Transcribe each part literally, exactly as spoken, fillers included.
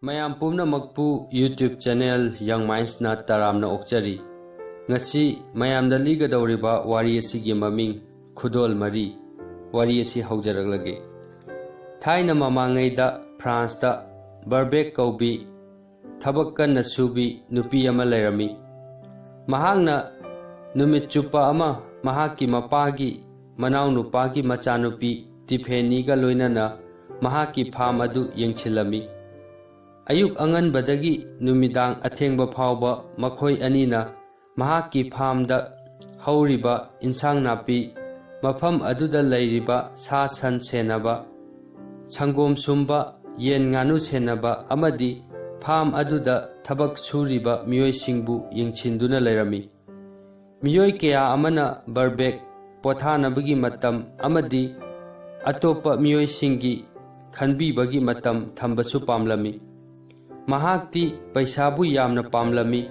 ꯃꯌꯥꯝ ꯄꯨꯝꯅꯃꯛꯄꯨ YouTube channel Young Mindsꯅ ꯇꯔꯥꯝꯅ ꯑꯣꯛꯆꯔꯤ꯫ ꯉꯁꯤ ꯃꯌꯥꯝꯗ ꯂꯤꯒꯗꯧꯔꯤꯕ ꯋꯥꯔꯤ ꯑꯁꯤꯒꯤ ꯃꯃꯤꯡ ꯈꯨꯗꯣꯜ ꯃꯔꯤ꯫ ꯋꯥꯔꯤ ꯑꯁꯤ ꯍꯧꯖꯔꯛꯂꯒꯦ꯫ ꯊꯥꯏꯅ ꯃꯃꯥꯡꯉꯩꯗ ꯐ꯭ꯔꯥꯟꯁꯇ ꯕꯔꯕꯦꯛ ꯀꯧꯕꯤ ꯊꯕꯛ ꯀꯟꯅ ꯁꯨꯕꯤ ꯅꯨꯄꯤ ꯑꯃ ꯂꯩꯔꯝꯃꯤ꯫ ꯃꯍꯥꯛꯅ ꯅꯨꯃꯤꯠ ꯆꯨꯞꯄ ꯑꯃ ꯃꯍꯥꯛꯀꯤ ꯃꯄꯥꯒꯤ ꯃꯅꯥꯎꯅꯨꯄꯥꯒꯤ ꯃꯆꯥꯅꯨꯄꯤ ꯇꯤꯐꯦꯅꯤꯒ ꯂꯣꯏꯅꯅ ꯃꯍꯥꯛꯀꯤ ꯐꯥꯝ ꯑꯗꯨ ꯌꯦꯡꯁꯤꯜꯂꯝꯃꯤ꯫ ꯑꯌꯨꯛ ꯑꯉꯟꯕꯗꯒꯤ ꯅꯨꯃꯤꯗꯥꯡ ꯑꯊꯦꯡꯕ ꯐꯥꯎꯕ ꯃꯈꯣꯏ ꯑꯅꯤꯅ ꯃꯍꯥꯛꯀꯤ ꯐꯥꯝꯗ ꯍꯧꯔꯤꯕ ꯏꯟꯁꯥꯡ ꯅꯥꯄꯤ, ꯃꯐꯝ ꯑꯗꯨꯗ ꯂꯩꯔꯤꯕ ꯁꯥ ꯁꯟ ꯁꯦꯟꯅꯕ, ꯁꯪꯒꯣꯝ ꯁꯨꯝꯕ, ꯌꯦꯟ ꯉꯥꯅꯨ ꯁꯦꯟꯅꯕ ꯑꯃꯗꯤ ꯐꯥꯝ ꯑꯗꯨꯗ ꯊꯕꯛ ꯁꯨꯔꯤꯕ ꯃꯤꯑꯣꯏꯁꯤꯡꯕꯨ ꯌꯦꯡꯁꯤꯟꯗꯨꯅ ꯂꯩꯔꯝꯃꯤ꯫ ꯃꯤꯑꯣꯏ ꯀꯌꯥ ꯑꯃꯅ ꯕꯔꯕꯦꯛ ꯄꯣꯊꯥꯅꯕꯒꯤ ꯃꯇꯝ ꯑꯃꯗꯤ ꯑꯇꯣꯞꯄ ꯃꯤꯑꯣꯏꯁꯤꯡꯒꯤ ꯈꯟꯕꯤꯕꯒꯤ ꯃꯇꯝ ꯊꯝꯕꯁꯨ ꯄꯥꯝꯂꯝꯃꯤ꯫ ꯃꯍꯥꯛꯇꯤ ꯄꯩꯁꯥꯕꯨ ꯌꯥꯝꯅ ꯄꯥꯝꯂꯝꯃꯤ꯫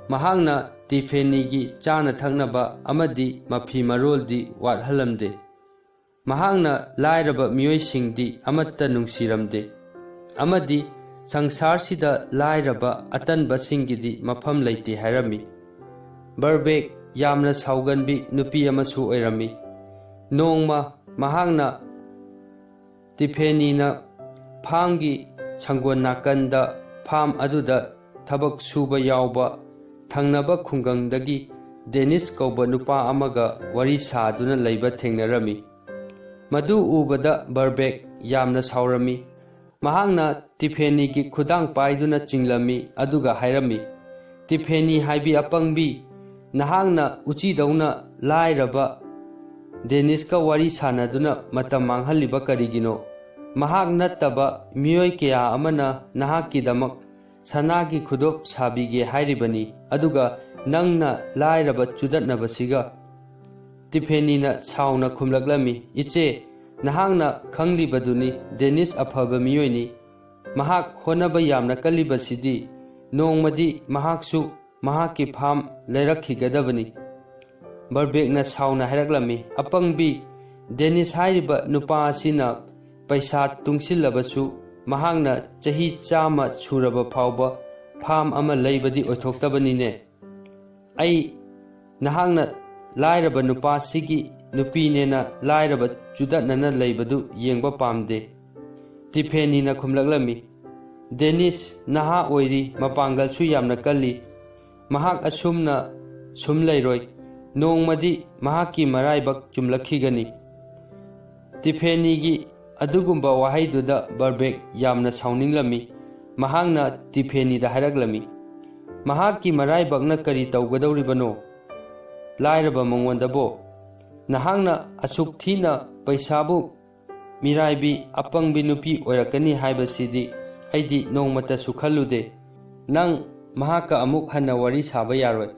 ꯃꯍꯥꯛꯅ ꯇꯤꯐꯦꯅꯤꯒꯤ ꯆꯥꯅ ꯊꯛꯅꯕ ꯑꯃꯗꯤ ꯃꯐꯤ ꯃꯔꯣꯜꯗꯤ ꯋꯥꯠꯍꯜꯂꯝꯗꯦ꯫ ꯃꯍꯥꯛꯅ ꯂꯥꯏꯔꯕ ꯃꯤꯑꯣꯏꯁꯤꯡꯗꯤ ꯑꯃꯠꯇ ꯅꯨꯡꯁꯤꯔꯝꯗꯦ ꯑꯃꯗꯤ ꯁꯪꯁꯥꯔꯁꯤꯗ ꯂꯥꯏꯔꯕ ꯑꯇꯟꯕꯁꯤꯡꯒꯤꯗꯤ ꯃꯐꯝ ꯂꯩꯇꯦ ꯍꯥꯏꯔꯝꯃꯤ꯫ ꯕꯔꯕꯦꯛ ꯌꯥꯝꯅ ꯁꯥꯎꯒꯟꯕꯤ ꯅꯨꯄꯤ ꯑꯃꯁꯨ ꯑꯣꯏꯔꯝꯃꯤ꯫ ꯅꯣꯡꯃ ꯃꯍꯥꯛꯅ ꯇꯤꯐꯦꯅꯤꯅ ꯐꯥꯝꯒꯤ ꯁꯪꯒꯣꯟ ꯅꯥꯀꯟꯗ ꯐꯥꯝ ꯑꯗꯨꯗ ꯊꯕꯛ ꯁꯨꯕ ꯌꯥꯎꯕ ꯊꯪꯅꯕ ꯈꯨꯡꯒꯪꯗꯒꯤ ꯗꯦꯅꯤꯁ ꯀꯧꯕ ꯅꯨꯄꯥ ꯑꯃꯒ ꯋꯥꯔꯤ ꯁꯥꯗꯨꯅ ꯂꯩꯕ ꯊꯦꯡꯅꯔꯝꯃꯤ꯫ ꯃꯗꯨ ꯎꯕꯗ ꯕꯔꯕꯦꯛ ꯌꯥꯝꯅ ꯁꯥꯎꯔꯝꯃꯤ꯫ ꯃꯍꯥꯛꯅ ꯇꯤꯐꯦꯅꯤꯒꯤ ꯈꯨꯗꯥꯡ ꯄꯥꯏꯗꯨꯅ ꯆꯤꯡꯂꯝꯃꯤ ꯑꯗꯨꯒ ꯍꯥꯏꯔꯝꯃꯤ, "ꯇꯤꯐꯦꯅꯤ ꯍꯥꯏꯕꯤ ꯑꯄꯪꯕꯤ, ꯅꯍꯥꯛꯅ ꯎꯆꯤꯗꯧꯅ ꯂꯥꯏꯔꯕ ꯗꯦꯅꯤꯁꯀ ꯋꯥꯔꯤ ꯁꯥꯟꯅꯗꯨꯅ ꯃꯇꯝ ꯃꯥꯡꯍꯜꯂꯤꯕ ꯀꯔꯤꯒꯤꯅꯣ? ꯃꯍꯥꯛ ꯅꯠꯇꯕ ꯃꯤꯑꯣꯏ ꯀꯌꯥ ꯑꯃꯅ ꯅꯍꯥꯛꯀꯤꯗꯃꯛ ꯁꯅꯥꯒꯤ ꯈꯨꯗꯣꯞ ꯁꯥꯕꯤꯒꯦ ꯍꯥꯏꯔꯤꯕꯅꯤ, ꯑꯗꯨꯒ ꯅꯪꯅ ꯂꯥꯏꯔꯕ ꯆꯨꯗꯠꯅꯕꯁꯤꯒ?" ꯇꯤꯐꯦꯅꯤꯅ ꯁꯥꯎꯅ ꯈꯨꯝꯂꯛꯂꯝꯃꯤ, "ꯏꯆꯦ, ꯅꯍꯥꯛꯅ ꯈꯪꯂꯤꯕꯗꯨꯅꯤ, ꯗꯦꯅꯤꯁ ꯑꯐꯕ ꯃꯤꯑꯣꯏꯅꯤ꯫ ꯃꯍꯥꯛ ꯍꯣꯠꯅꯕ ꯌꯥꯝꯅ ꯀꯜꯂꯤꯕꯁꯤꯗꯤ ꯅꯣꯡꯃꯗꯤ ꯃꯍꯥꯛꯁꯨ ꯃꯍꯥꯛꯀꯤ ꯐꯥꯝ ꯂꯩꯔꯛꯈꯤꯒꯗꯕꯅꯤ꯫" ꯕꯔꯕꯦꯛꯅ ꯁꯥꯎꯅ ꯍꯥꯏꯔꯛꯂꯝꯃꯤ, "ꯑꯄꯪꯕꯤ, ꯗꯦꯅꯤꯁ ꯍꯥꯏꯔꯤꯕ ꯅꯨꯄꯥ ꯑꯁꯤꯅ ꯄꯩꯁꯥ ꯇꯨꯡꯁꯤꯜꯂꯕꯁꯨ ꯃꯍꯥꯛꯅ ꯆꯍꯤ ꯆꯥꯝꯃ ꯁꯨꯔꯕ ꯐꯥꯎꯕ ꯐꯥꯝ ꯑꯃ ꯂꯩꯕꯗꯤ ꯑꯣꯏꯊꯣꯛꯇꯕꯅꯤꯅꯦ꯫ ꯑꯩ ꯅꯍꯥꯛꯅ ꯂꯥꯏꯔꯕ ꯅꯨꯄꯥꯁꯤꯒꯤ ꯅꯨꯄꯤꯅꯦꯅ ꯂꯥꯏꯔꯕ ꯆꯨꯗꯠꯅꯅ ꯂꯩꯕꯗꯨ ꯌꯦꯡꯕ ꯄꯥꯝꯗꯦ꯫ ꯇꯤꯐꯦꯅꯤꯅ ꯈꯨꯝꯂꯛꯂꯝꯃꯤ, "ꯗꯦꯅꯤꯁ ꯅꯍꯥ ꯑꯣꯏꯔꯤ, ꯃꯄꯥꯡꯒꯜꯁꯨ ꯌꯥꯝꯅ ꯀꯜꯂꯤ꯫ ꯃꯍꯥꯛ ꯑꯁꯨꯝꯅ ꯁꯨꯝ ꯂꯩꯔꯣꯏ꯫ ꯅꯣꯡꯃꯗꯤ ꯃꯍꯥꯛꯀꯤ ꯃꯔꯥꯏꯕꯛ ꯆꯨꯝꯂꯛꯈꯤꯒꯅꯤ꯫" ꯇꯤꯐꯦꯅꯤꯒꯤ ꯑꯗꯨꯒꯨꯝꯕ ꯋꯥꯍꯩꯗꯨꯗ ꯕꯔꯕꯦꯛ ꯌꯥꯝꯅ ꯁꯥꯎꯅꯤꯡꯂꯝꯃꯤ꯫ ꯃꯍꯥꯛꯅ ꯇꯤꯐꯦꯅꯤꯗ ꯍꯥꯏꯔꯛꯂꯝꯃꯤ, "ꯃꯍꯥꯛꯀꯤ ꯃꯔꯥꯏꯕꯛꯅ ꯀꯔꯤ ꯇꯧꯒꯗꯧꯔꯤꯕꯅꯣ? ꯂꯥꯏꯔꯕ ꯃꯉꯣꯟꯗꯕꯣ? ꯅꯍꯥꯛꯅ ꯑꯁꯨꯛ ꯊꯤꯅ ꯄꯩꯁꯥꯕꯨ ꯃꯤꯔꯥꯏꯕꯤ, ꯑꯄꯪꯕꯤ ꯅꯨꯄꯤ ꯑꯣꯏꯔꯛꯀꯅꯤ ꯍꯥꯏꯕꯁꯤꯗꯤ ꯑꯩꯗꯤ ꯅꯣꯡꯃꯇꯁꯨ ꯈꯜꯂꯨꯗꯦ꯫ ꯅꯪ ꯃꯍꯥꯛꯀ ꯑꯃꯨꯛ ꯍꯟꯅ ꯋꯥꯔꯤ ꯁꯥꯕ ꯌꯥꯔꯣꯏ꯫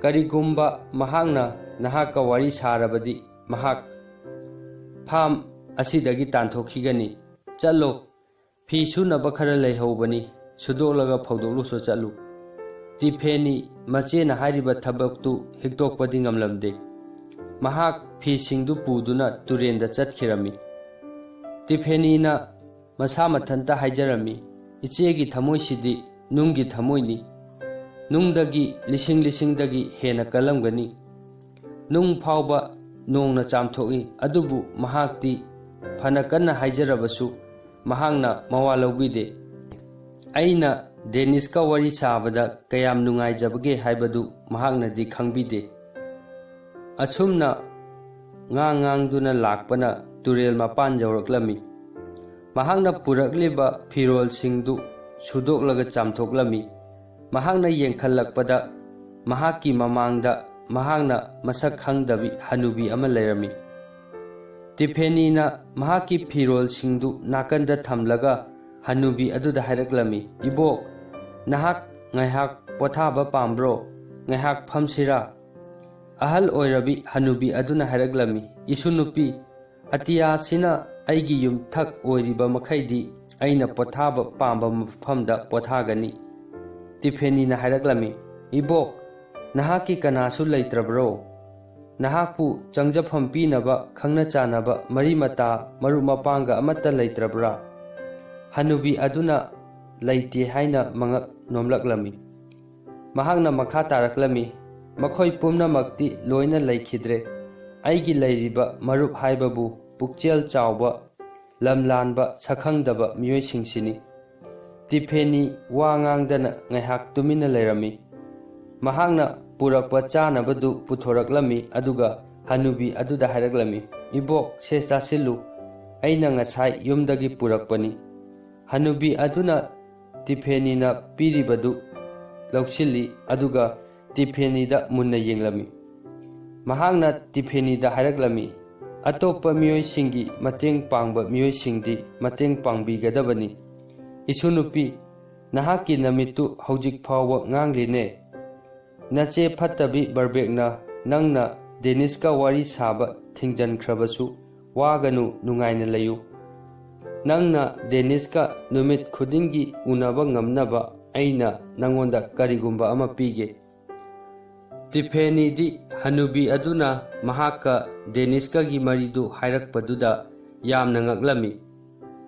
ꯀꯔꯤꯒꯨꯝꯕ ꯃꯍꯥꯛꯅ ꯅꯍꯥꯛꯀ ꯋꯥꯔꯤ ꯁꯥꯔꯕꯗꯤ ꯃꯍꯥꯛ ꯐꯥꯝ ꯑꯁꯤꯗꯒꯤ ꯇꯥꯟꯊꯣꯛꯈꯤꯒꯅꯤ꯫ ꯆꯠꯂꯣ, ꯐꯤ ꯁꯨꯅꯕ ꯈꯔ ꯂꯩꯍꯧꯕꯅꯤ, ꯁꯨꯗꯣꯛꯂꯒ ꯐꯧꯗꯣꯛꯂꯨꯆꯣ, ꯆꯠꯂꯨ꯫" ꯇꯤꯐꯦꯅꯤ ꯃꯆꯦꯅ ꯍꯥꯏꯔꯤꯕ ꯊꯕꯛꯇꯨ ꯍꯤꯛꯇꯣꯛꯄꯗꯤ ꯉꯝꯂꯝꯗꯦ꯫ ꯃꯍꯥꯛ ꯐꯤꯁꯤꯡꯗꯨ ꯄꯨꯗꯨꯅ ꯇꯨꯔꯦꯟꯗ ꯆꯠꯈꯤꯔꯝꯃꯤ꯫ ꯇꯤꯐꯦꯅꯤꯅ ꯃꯁꯥ ꯃꯊꯟꯇ ꯍꯥꯏꯖꯔꯝꯃꯤ, "ꯏꯆꯦꯒꯤ ꯊꯃꯣꯏꯁꯤꯗꯤ ꯅꯨꯡꯒꯤ ꯊꯃꯣꯏꯅꯤ꯫ ꯅꯨꯡꯗꯒꯤ ꯂꯤꯁꯤꯡ ꯂꯤꯁꯤꯡꯗꯒꯤ ꯍꯦꯟꯅ ꯀꯜꯂꯝꯒꯅꯤ꯫ ꯅꯨꯡ ꯐꯥꯎꯕ ꯅꯣꯡꯅ ꯆꯥꯝꯊꯣꯛꯏ, ꯑꯗꯨꯕꯨ ꯃꯍꯥꯛꯇꯤ ꯐꯅ ꯀꯟꯅ ꯍꯥꯏꯖꯔꯕꯁꯨ ꯃꯍꯥꯛꯅ ꯃꯋꯥ ꯂꯧꯕꯤꯗꯦ꯫ ꯑꯩꯅ ꯗꯦꯅꯤꯁꯀ ꯋꯥꯔꯤ ꯁꯥꯕꯗ ꯀꯌꯥꯝ ꯅꯨꯡꯉꯥꯏꯖꯕꯒꯦ ꯍꯥꯏꯕꯗꯨ ꯃꯍꯥꯛꯅꯗꯤ ꯈꯪꯕꯤꯗꯦ꯫" ꯑꯁꯨꯝꯅ ꯉꯥꯡ ꯉꯥꯡꯗꯨꯅ ꯂꯥꯛꯄꯅ ꯇꯨꯔꯦꯜ ꯃꯄꯥꯟ ꯌꯧꯔꯛꯂꯝꯃꯤ꯫ ꯃꯍꯥꯛꯅ ꯄꯨꯔꯛꯂꯤꯕ ꯐꯤꯔꯣꯜꯁꯤꯡꯗꯨ ꯁꯨꯗꯣꯛꯂꯒ ꯆꯥꯝꯊꯣꯛꯂꯝꯃꯤ꯫ ꯃꯍꯥꯛꯅ ꯌꯦꯡꯈꯠꯂꯛꯄꯗ ꯃꯍꯥꯛꯀꯤ ꯃꯃꯥꯡꯗ ꯃꯍꯥꯛꯅ ꯃꯁꯛ ꯈꯪꯗꯕꯤ ꯍꯅꯨꯕꯤ ꯑꯃ ꯂꯩꯔꯝꯃꯤ꯫ ꯇꯤꯐꯦꯅꯤꯅ ꯃꯍꯥꯛꯀꯤ ꯐꯤꯔꯣꯜꯁꯤꯡꯗꯨ ꯅꯥꯀꯟꯗ ꯊꯝꯂꯒ ꯍꯅꯨꯕꯤ ꯑꯗꯨꯗ ꯍꯥꯏꯔꯛꯂꯝꯃꯤ, "ꯏꯕꯣꯛ, ꯅꯍꯥꯛ ꯉꯥꯏꯍꯥꯛ ꯄꯣꯊꯥꯕ ꯄꯥꯝꯕ꯭ꯔꯣ? ꯉꯥꯏꯍꯥꯛ ꯐꯝꯁꯤꯔꯥ?" ꯑꯍꯜ ꯑꯣꯏꯔꯕꯤ ꯍꯅꯨꯕꯤ ꯑꯗꯨꯅ ꯍꯥꯏꯔꯛꯂꯝꯃꯤ, "ꯏꯁꯨ ꯅꯨꯄꯤ, ꯑꯇꯤꯌꯥꯁꯤꯅ ꯑꯩꯒꯤ ꯌꯨꯝꯊꯛ ꯑꯣꯏꯔꯤꯕ ꯃꯈꯩꯗꯤ ꯑꯩꯅ ꯄꯣꯊꯥꯕ ꯄꯥꯝꯕ ꯃꯐꯝꯗ ꯄꯣꯊꯥꯒꯅꯤ꯫" ꯇꯤꯐꯦꯅꯤꯅ ꯍꯥꯏꯔꯛꯂꯝꯃꯤ, "ꯏꯕꯣꯛ, ꯅꯍꯥꯛꯀꯤ ꯀꯅꯥꯁꯨ ꯂꯩꯇ꯭ꯔꯕ꯭ꯔꯣ? ꯅꯍꯥꯛꯄꯨ ꯆꯪꯖꯐꯝ ꯄꯤꯅꯕ ꯈꯪꯅ ꯆꯥꯟꯅꯕ ꯃꯔꯤ ꯃꯇꯥ, ꯃꯔꯨꯞ ꯃꯄꯥꯡꯒ ꯑꯃꯠꯇ ꯂꯩꯇ꯭ꯔꯕ꯭ꯔꯥ?" ꯍꯅꯨꯕꯤ ꯑꯗꯨꯅ ꯂꯩꯇꯦ ꯍꯥꯏꯅ ꯃꯉꯛ ꯅꯣꯝꯂꯛꯂꯝꯃꯤ꯫ ꯃꯍꯥꯛꯅ ꯃꯈꯥ ꯇꯥꯔꯛꯂꯝꯃꯤ, "ꯃꯈꯣꯏ ꯄꯨꯝꯅꯃꯛꯇꯤ ꯂꯣꯏꯅ ꯂꯩꯈꯤꯗ꯭ꯔꯦ꯫ ꯑꯩꯒꯤ ꯂꯩꯔꯤꯕ ꯃꯔꯨꯞ ꯍꯥꯏꯕꯕꯨ ꯄꯨꯛꯆꯦꯜ ꯆꯥꯎꯕ, ꯂꯝꯂꯥꯟꯕ, ꯁꯛꯈꯪꯗꯕ ꯃꯤꯑꯣꯏꯁꯤꯡꯁꯤꯅꯤ꯫" ꯇꯤꯐꯦꯅꯤ ꯋꯥ ꯉꯥꯡꯗꯅ ꯉꯥꯏꯍꯥꯛ ꯇꯨꯃꯤꯟꯅ ꯂꯩꯔꯝꯃꯤ꯫ ꯃꯍꯥꯛꯅ ꯄꯨꯔꯛꯄ ꯆꯥꯅꯕꯗꯨ ꯄꯨꯊꯣꯔꯛꯂꯝꯃꯤ, ꯑꯗꯨꯒ ꯍꯅꯨꯕꯤ ꯑꯗꯨꯗ ꯍꯥꯏꯔꯛꯂꯝꯃꯤ, "ꯏꯕꯣꯛ, ꯁꯦ ꯆꯥꯁꯤꯜꯂꯨ, ꯑꯩꯅ ꯉꯁꯥꯏ ꯌꯨꯝꯗꯒꯤ ꯄꯨꯔꯛꯄꯅꯤ꯫" ꯍꯅꯨꯕꯤ ꯑꯗꯨꯅ ꯇꯤꯐꯦꯅꯤꯅ ꯄꯤꯔꯤꯕꯗꯨ ꯂꯧꯁꯤꯜꯂꯤ, ꯑꯗꯨꯒ ꯇꯤꯐꯦꯅꯤꯗ ꯃꯨꯟꯅ ꯌꯦꯡꯂꯝꯃꯤ꯫ ꯃꯍꯥꯛꯅ ꯇꯤꯐꯦꯅꯤꯗ ꯍꯥꯏꯔꯛꯂꯝꯃꯤ, "ꯑꯇꯣꯞꯄ ꯃꯤꯑꯣꯏꯁꯤꯡꯒꯤ ꯃꯇꯦꯡ ꯄꯥꯡꯕ ꯃꯤꯑꯣꯏꯁꯤꯡꯗꯤ ꯃꯇꯦꯡ ꯄꯥꯡꯕꯤꯒꯗꯕꯅꯤ꯫ ꯏꯁꯨ ꯅꯨꯄꯤ, ꯅꯍꯥꯛꯀꯤ ꯅꯃꯤꯠꯇꯨ ꯍꯧꯖꯤꯛ ꯐꯥꯎꯕ ꯉꯥꯡꯂꯤꯅꯦ꯫ ꯅꯆꯦ ꯐꯠꯇꯕꯤ ꯕꯔꯕꯦꯛꯅ ꯅꯪꯅ ꯗꯦꯅꯤꯁꯀ ꯋꯥꯔꯤ ꯁꯥꯕ ꯊꯤꯡꯖꯤꯟꯈ꯭ꯔꯕꯁꯨ ꯋꯥꯒꯅꯨ, ꯅꯨꯡꯉꯥꯏꯅ ꯂꯩꯌꯨ꯫ ꯅꯪꯅ ꯗꯦꯅꯤꯁꯀ ꯅꯨꯃꯤꯠ ꯈꯨꯗꯤꯡꯒꯤ ꯎꯅꯕ ꯉꯝꯅꯕ ꯑꯩꯅ ꯅꯪꯉꯣꯟꯗ ꯀꯔꯤꯒꯨꯝꯕ ꯑꯃ ꯄꯤꯒꯦ꯫" ꯇꯤꯐꯦꯅꯤꯗꯤ ꯍꯅꯨꯕꯤ ꯑꯗꯨꯅ ꯃꯍꯥꯛꯀ ꯗꯦꯅꯤꯁꯀꯒꯤ ꯃꯔꯤꯗꯨ ꯍꯥꯏꯔꯛꯄꯗꯨꯗ ꯌꯥꯝꯅ ꯉꯛꯂꯝꯃꯤ꯫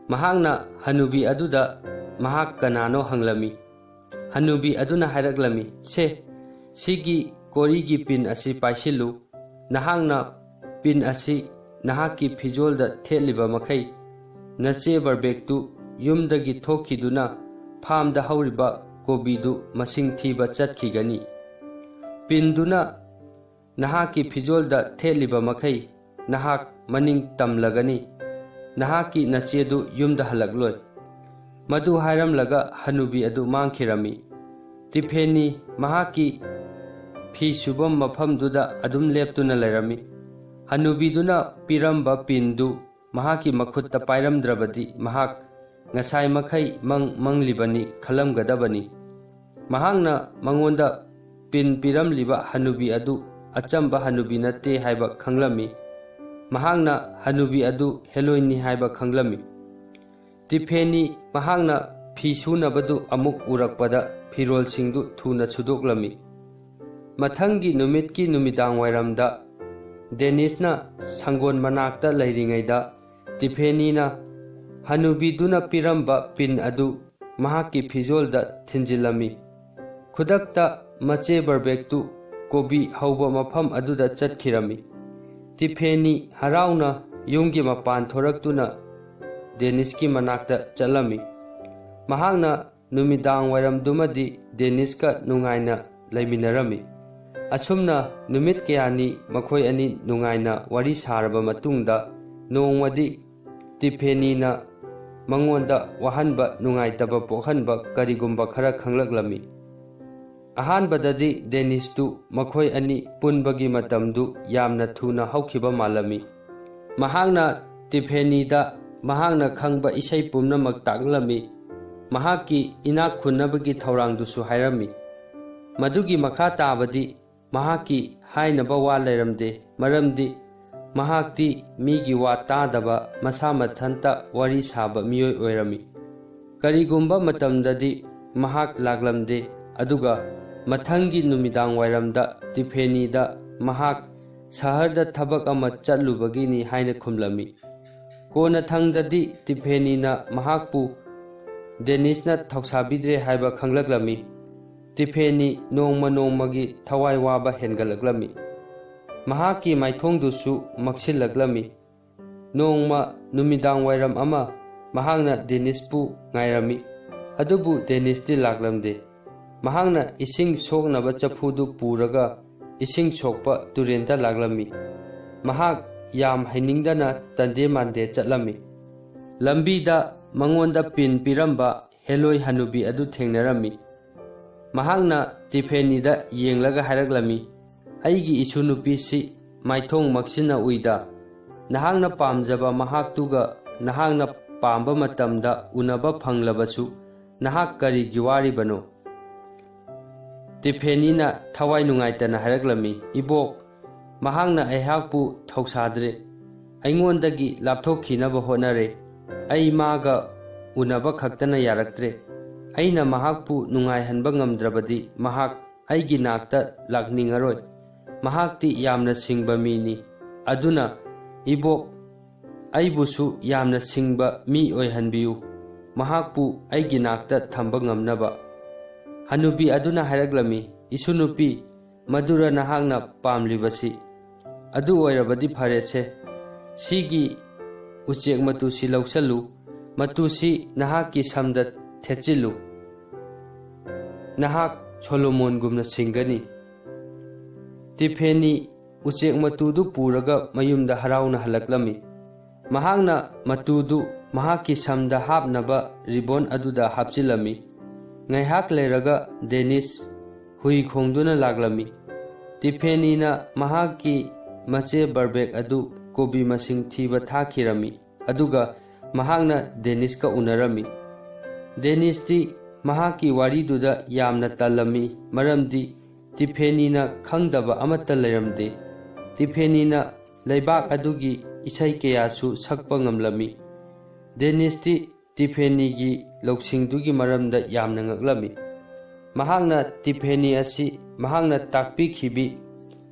ꯃꯍꯥꯛꯅ ꯍꯅꯨꯕꯤ ꯑꯗꯨꯗ ꯃꯍꯥꯛ ꯀꯅꯥꯅꯣ ꯍꯪꯂꯝꯃꯤ꯫ ꯍꯅꯨꯕꯤ ꯑꯗꯨꯅ ꯍꯥꯏꯔꯛꯂꯝꯃꯤ, "ꯁꯦ, ꯁꯤꯒꯤ ꯀꯣꯔꯤꯒꯤ ꯄꯤꯟ ꯑꯁꯤ ꯄꯥꯏꯁꯤꯜꯂꯨ꯫ ꯅꯍꯥꯛꯅ ꯄꯤꯟ ꯑꯁꯤ ꯅꯍꯥꯛꯀꯤ ꯐꯤꯖꯣꯜꯗ ꯊꯦꯠꯂꯤꯕ ꯃꯈꯩ, ꯅꯆꯦ ꯕꯔꯕꯦꯛꯇꯨ ꯌꯨꯝꯗꯒꯤ ꯊꯣꯛꯈꯤꯗꯨꯅ ꯐꯥꯝꯗ ꯍꯧꯔꯤꯕ ꯀꯣꯕꯤꯗꯨ ꯃꯁꯤꯡ ꯊꯤꯕ ꯆꯠꯈꯤꯒꯅꯤ꯫ ꯄꯤꯟꯗꯨꯅ ꯅꯍꯥꯛꯀꯤ ꯐꯤꯖꯣꯜꯗ ꯊꯦꯠꯂꯤꯕ ꯃꯈꯩ, ꯅꯍꯥꯛ ꯃꯅꯤꯡ ꯇꯝꯂꯒꯅꯤ꯫ ꯅꯍꯥꯛꯀꯤ ꯅꯆꯦꯗꯨ ꯌꯨꯝꯗ ꯍꯜꯂꯛꯂꯣꯏ꯫" ꯃꯗꯨ ꯍꯥꯏꯔꯝꯂꯒ ꯍꯅꯨꯕꯤ ꯑꯗꯨ ꯃꯥꯡꯈꯤꯔꯝꯃꯤ꯫ ꯇꯤꯐꯦꯅꯤ ꯃꯍꯥꯛꯀꯤ ꯐꯤ ꯁꯨꯐꯝ ꯃꯐꯝꯗꯨꯗ ꯑꯗꯨꯝ ꯂꯦꯞꯇꯨꯅ ꯂꯩꯔꯝꯃꯤ꯫ ꯍꯅꯨꯕꯤꯗꯨꯅ ꯄꯤꯔꯝꯕ ꯄꯤꯟꯗꯨ ꯃꯍꯥꯛꯀꯤ ꯃꯈꯨꯠꯇ ꯄꯥꯏꯔꯝꯗ꯭ꯔꯕꯗꯤ ꯃꯍꯥꯛ ꯉꯁꯥꯏ ꯃꯈꯩ ꯃꯪ ꯃꯪꯂꯤꯕꯅꯤ ꯈꯜꯂꯝꯒꯗꯕꯅꯤ꯫ ꯃꯍꯥꯛꯅ ꯃꯉꯣꯟꯗ ꯄꯤꯟ ꯄꯤꯔꯝꯂꯤꯕ ꯍꯅꯨꯕꯤ ꯑꯗꯨ ꯑꯆꯝꯕ ꯍꯅꯨꯕꯤ ꯅꯠꯇꯦ ꯍꯥꯏꯕ ꯈꯪꯂꯝꯃꯤ꯫ ꯃꯍꯥꯛꯅ ꯍꯅꯨꯕꯤ ꯑꯗꯨ ꯍꯦꯂꯣꯏꯟꯅꯤ ꯍꯥꯏꯕ ꯈꯪꯂꯝꯃꯤ꯫ ꯇꯤꯐꯦꯅꯤ ꯃꯍꯥꯛꯅ ꯐꯤ ꯁꯨꯅꯕꯗꯨ ꯑꯃꯨꯛ ꯎꯔꯛꯄꯗ ꯐꯤꯔꯣꯜꯁꯤꯡꯗꯨ ꯊꯨꯅ ꯁꯨꯗꯣꯛꯂꯝꯃꯤ꯫ ꯃꯊꯪꯒꯤ ꯅꯨꯃꯤꯠꯀꯤ ꯅꯨꯃꯤꯗꯥꯡ ꯋꯥꯏꯔꯝꯗ ꯗꯦꯅꯤꯁꯅ ꯁꯪꯒꯣꯟ ꯃꯅꯥꯛꯇ ꯂꯩꯔꯤꯉꯩꯗ ꯇꯤꯐꯦꯅꯤꯅ ꯍꯅꯨꯕꯤꯗꯨꯅ ꯄꯤꯔꯝꯕ ꯄꯤꯟ ꯑꯗꯨ ꯃꯍꯥꯛꯀꯤ ꯐꯤꯖꯣꯜꯗ ꯊꯤꯟꯖꯤꯜꯂꯝꯃꯤ꯫ ꯈꯨꯗꯛꯇ ꯃꯆꯦ ꯕꯔꯕꯦꯛꯇꯨ ꯀꯣꯕꯤ ꯍꯧꯕ ꯃꯐꯝ ꯑꯗꯨꯗ ꯆꯠꯈꯤꯔꯝꯃꯤ꯫ ꯇꯤꯐꯦꯅꯤ ꯍꯔꯥꯎꯅ ꯌꯨꯝꯒꯤ ꯃꯄꯥꯟ ꯊꯣꯔꯛꯇꯨꯅ ꯗꯦꯅꯤꯁꯀꯤ ꯃꯅꯥꯛꯇ ꯆꯠꯂꯝꯃꯤ꯫ ꯃꯍꯥꯛꯅ ꯅꯨꯃꯤꯗꯥꯡ ꯋꯥꯏꯔꯝꯗꯨꯃꯗꯤ ꯗꯦꯅꯤꯁꯀ ꯅꯨꯡꯉꯥꯏꯅ ꯂꯩꯃꯤꯟꯅꯔꯝꯃꯤ꯫ ꯑꯁꯨꯝꯅ ꯅꯨꯃꯤꯠ ꯀꯌꯥꯅꯤ ꯃꯈꯣꯏ ꯑꯅꯤ ꯅꯨꯡꯉꯥꯏꯅ ꯋꯥꯔꯤ ꯁꯥꯔꯕ ꯃꯇꯨꯡꯗ, ꯅꯣꯡꯃꯗꯤ ꯇꯤꯐꯦꯅꯤꯅ ꯃꯉꯣꯟꯗ ꯋꯥꯍꯟꯕ ꯅꯨꯡꯉꯥꯏꯇꯕ ꯄꯣꯛꯍꯟꯕ ꯀꯔꯤꯒꯨꯝꯕ ꯈꯔ ꯈꯪꯂꯛꯂꯝꯃꯤ꯫ ꯑꯍꯥꯟꯕꯗꯗꯤ ꯗꯦꯅꯤꯁꯇꯨ ꯃꯈꯣꯏ ꯑꯅꯤ ꯄꯨꯟꯕꯒꯤ ꯃꯇꯝꯗꯨ ꯌꯥꯝꯅ ꯊꯨꯅ ꯍꯧꯈꯤꯕ ꯃꯥꯜꯂꯝꯃꯤ꯫ ꯃꯍꯥꯛꯅ ꯇꯤꯐꯦꯅꯤꯗ ꯃꯍꯥꯛꯅ ꯈꯪꯕ ꯏꯁꯩ ꯄꯨꯝꯅꯃꯛ ꯇꯥꯛꯂꯝꯃꯤ꯫ ꯃꯍꯥꯛꯀꯤ ꯏꯅꯥꯛ ꯈꯨꯟꯅꯕꯒꯤ ꯊꯧꯔꯥꯡꯗꯨꯁꯨ ꯍꯥꯏꯔꯝꯃꯤ꯫ ꯃꯗꯨꯒꯤ ꯃꯈꯥ ꯇꯥꯕꯗꯤ ꯃꯍꯥꯛꯀꯤ ꯍꯥꯏꯅꯕ ꯋꯥ ꯂꯩꯔꯝꯗꯦ, ꯃꯔꯝꯗꯤ ꯃꯍꯥꯛꯇꯤ ꯃꯤꯒꯤ ꯋꯥ ꯇꯥꯗꯕ, ꯃꯁꯥ ꯃꯊꯟꯇ ꯋꯥꯔꯤ ꯁꯥꯕ ꯃꯤꯑꯣꯏ ꯑꯣꯏꯔꯝꯃꯤ꯫ ꯀꯔꯤꯒꯨꯝꯕ ꯃꯇꯝꯗꯗꯤ ꯃꯍꯥꯛ ꯂꯥꯛꯂꯝꯗꯦ, ꯑꯗꯨꯒ ꯃꯊꯪꯒꯤ ꯅꯨꯃꯤꯗꯥꯡ ꯋꯥꯏꯔꯝꯗ ꯇꯤꯐꯦꯅꯤꯗ ꯃꯍꯥꯛ ꯁꯍꯔꯗ ꯊꯕꯛ ꯑꯃ ꯆꯠꯂꯨꯕꯒꯤꯅꯤ ꯍꯥꯏꯅ ꯈꯨꯝꯂꯝꯃꯤ꯫ ꯀꯣꯟꯅꯊꯪꯗꯗꯤ ꯇꯤꯐꯦꯅꯤꯅ ꯃꯍꯥꯛꯄꯨ ꯗꯦꯅꯤꯁꯅ ꯊꯧꯁꯥꯕꯤꯗ꯭ꯔꯦ ꯍꯥꯏꯕ ꯈꯪꯂꯛꯂꯝꯃꯤ꯫ ꯇꯤꯐꯦꯅꯤ ꯅꯣꯡꯃ ꯅꯣꯡꯃꯒꯤ ꯊꯋꯥꯏ ꯋꯥꯕ ꯍꯦꯟꯒꯠꯂꯛꯂꯝꯃꯤ꯫ ꯃꯍꯥꯛꯀꯤ ꯃꯥꯏꯊꯣꯡꯗꯨꯁꯨ ꯃꯛꯁꯤꯜꯂꯛꯂꯝꯃꯤ꯫ ꯅꯣꯡꯃ ꯅꯨꯃꯤꯗꯥꯡ ꯋꯥꯏꯔꯝ ꯑꯃ ꯃꯍꯥꯛꯅ ꯗꯦꯅꯤꯁꯄꯨ ꯉꯥꯏꯔꯝꯃꯤ, ꯑꯗꯨꯕꯨ ꯗꯦꯅꯤꯁꯇꯤ ꯂꯥꯛꯂꯝꯗꯦ꯫ ꯃꯍꯥꯛꯅ ꯏꯁꯤꯡ ꯁꯣꯛꯅꯕ ꯆꯐꯨꯗꯨ ꯄꯨꯔꯒ ꯏꯁꯤꯡ ꯁꯣꯛꯄ ꯇꯨꯔꯦꯟꯗ ꯂꯥꯛꯂꯝꯃꯤ꯫ ꯃꯍꯥꯛ ꯌꯥꯝ ꯍꯩꯅꯤꯡꯗꯅ ꯇꯟꯗꯦ ꯃꯥꯟꯗꯦ ꯆꯠꯂꯝꯃꯤ꯫ ꯂꯝꯕꯤꯗ ꯃꯉꯣꯟꯗ ꯄꯤꯟ ꯄꯤꯔꯝꯕ ꯍꯦꯂꯣꯏ ꯍꯅꯨꯕꯤ ꯑꯗꯨ ꯊꯦꯡꯅꯔꯝꯃꯤ꯫ ꯃꯍꯥꯛꯅ ꯇꯤꯐꯦꯅꯤꯗ ꯌꯦꯡꯂꯒ ꯍꯥꯏꯔꯛꯂꯝꯃꯤ, "ꯑꯩꯒꯤ ꯏꯁꯨ ꯅꯨꯄꯤꯁꯤ ꯃꯥꯏꯊꯣꯡ ꯃꯛꯁꯤꯟꯅ ꯎꯏꯗ꯫ ꯅꯍꯥꯛꯅ ꯄꯥꯝꯖꯕ ꯃꯍꯥꯛꯇꯨꯒ ꯅꯍꯥꯛꯅ ꯄꯥꯝꯕ ꯃꯇꯝꯗ ꯎꯅꯕ ꯐꯪꯂꯕꯁꯨ ꯅꯍꯥꯛ ꯀꯔꯤꯒꯤ ꯋꯥꯔꯤꯕꯅꯣ?" ꯇꯤꯐꯦꯅꯤꯅ ꯊꯋꯥꯏ ꯅꯨꯡꯉꯥꯏꯇꯅ ꯍꯥꯏꯔꯛꯂꯝꯃꯤ, "ꯏꯕꯣꯛ, ꯃꯍꯥꯛꯅ ꯑꯩꯍꯥꯛꯄꯨ ꯊꯧꯁꯥꯗ꯭ꯔꯦ꯫ ꯑꯩꯉꯣꯟꯗꯒꯤ ꯂꯥꯞꯊꯣꯛꯈꯤꯅꯕ ꯍꯣꯠꯅꯔꯦ꯫ ꯑꯩ ꯃꯥꯒ ꯎꯅꯕ ꯈꯛꯇꯅ ꯌꯥꯔꯛꯇ꯭ꯔꯦ꯫ ꯑꯩꯅ ꯃꯍꯥꯛꯄꯨ ꯅꯨꯡꯉꯥꯏꯍꯟꯕ ꯉꯝꯗ꯭ꯔꯕꯗꯤ ꯃꯍꯥꯛ ꯑꯩꯒꯤ ꯅꯥꯛꯇ ꯂꯥꯛꯅꯤꯡꯉꯔꯣꯏ꯫ ꯃꯍꯥꯛꯇꯤ ꯌꯥꯝꯅ ꯁꯤꯡꯕ ꯃꯤꯅꯤ꯫ ꯑꯗꯨꯅ, ꯏꯕꯣꯛ, ꯑꯩꯕꯨꯁꯨ ꯌꯥꯝꯅ ꯁꯤꯡꯕ ꯃꯤ ꯑꯣꯏꯍꯟꯕꯤꯌꯨ, ꯃꯍꯥꯛꯄꯨ ꯑꯩꯒꯤ ꯅꯥꯛꯇ ꯊꯝꯕ ꯉꯝꯅꯕ꯫ ꯍꯅꯨꯕꯤ ꯑꯗꯨꯅ ꯍꯥꯏꯔꯛꯂꯝꯃꯤ, "ꯏꯁꯨ ꯅꯨꯄꯤ, ꯃꯗꯨꯔ ꯅꯍꯥꯛꯅ ꯄꯥꯝꯂꯤꯕꯁꯤ? ꯑꯗꯨ ꯑꯣꯏꯔꯕꯗꯤ ꯐꯔꯦꯁꯦ, ꯁꯤꯒꯤ ꯎꯆꯦꯛ ꯃꯇꯨꯁꯤ ꯂꯧꯁꯜꯂꯨ, ꯃꯇꯨꯁꯤ ꯅꯍꯥꯛꯀꯤ ꯁꯝꯗ ꯊꯦꯠꯆꯤꯜꯂꯨ꯫ ꯅꯍꯥꯛ ꯁꯣꯂꯣꯃꯣꯟꯒꯨꯝꯅ ꯁꯤꯡꯒꯅꯤ꯫" ꯇꯤꯐꯦꯅꯤ ꯎꯆꯦꯛ ꯃꯇꯨꯗꯨ ꯄꯨꯔꯒ ꯃꯌꯨꯝꯗ ꯍꯔꯥꯎꯅ ꯍꯜꯂꯛꯂꯝꯃꯤ꯫ ꯃꯍꯥꯛꯅ ꯃꯇꯨꯗꯨ ꯃꯍꯥꯛꯀꯤ ꯁꯝꯗ ꯍꯥꯞꯅꯕ ꯔꯤꯕꯣꯟ ꯑꯗꯨꯗ ꯍꯥꯞꯆꯤꯜꯂꯝꯃꯤ꯫ ꯉꯥꯏꯍꯥꯛ ꯂꯩꯔꯒ ꯗꯦꯅꯤꯁ ꯍꯨꯏ ꯈꯣꯡꯗꯨꯅ ꯂꯥꯛꯂꯝꯃꯤ꯫ ꯇꯤꯐꯦꯅꯤꯅ ꯃꯍꯥꯛꯀꯤ ꯃꯆꯦ ꯕꯔꯕꯦꯛ ꯑꯗꯨ ꯀꯣꯕꯤ ꯃꯁꯤꯡ ꯊꯤꯕ ꯊꯥꯈꯤꯔꯝꯃꯤ, ꯑꯗꯨꯒ ꯃꯍꯥꯛꯅ ꯗꯦꯅꯤꯁꯀ ꯎꯅꯔꯝꯃꯤ꯫ ꯗꯦꯅꯤꯁꯇꯤ ꯃꯍꯥꯛꯀꯤ ꯋꯥꯔꯤꯗꯨꯗ ꯌꯥꯝꯅ ꯇꯜꯂꯝꯃꯤ, ꯃꯔꯝꯗꯤ ꯇꯤꯐꯦꯅꯤꯅ ꯈꯪꯗꯕ ꯑꯃꯠꯇ ꯂꯩꯔꯝꯗꯦ꯫ ꯇꯤꯐꯦꯅꯤꯅ ꯂꯩꯕꯥꯛ ꯑꯗꯨꯒꯤ ꯏꯁꯩ ꯀꯌꯥꯁꯨ ꯁꯛꯄ ꯉꯝꯂꯝꯃꯤ꯫ ꯗꯦꯅꯤꯁꯇꯤ ꯇꯤꯐꯦꯅꯤꯒꯤ ꯂꯧꯁꯤꯡꯗꯨꯒꯤ ꯃꯔꯝꯗ ꯌꯥꯝꯅ ꯉꯛꯂꯝꯃꯤ꯫ ꯃꯍꯥꯛꯅ ꯇꯤꯐꯦꯅꯤ ꯑꯁꯤ ꯃꯍꯥꯛꯅ ꯇꯥꯛꯄꯤꯈꯤꯕꯤ,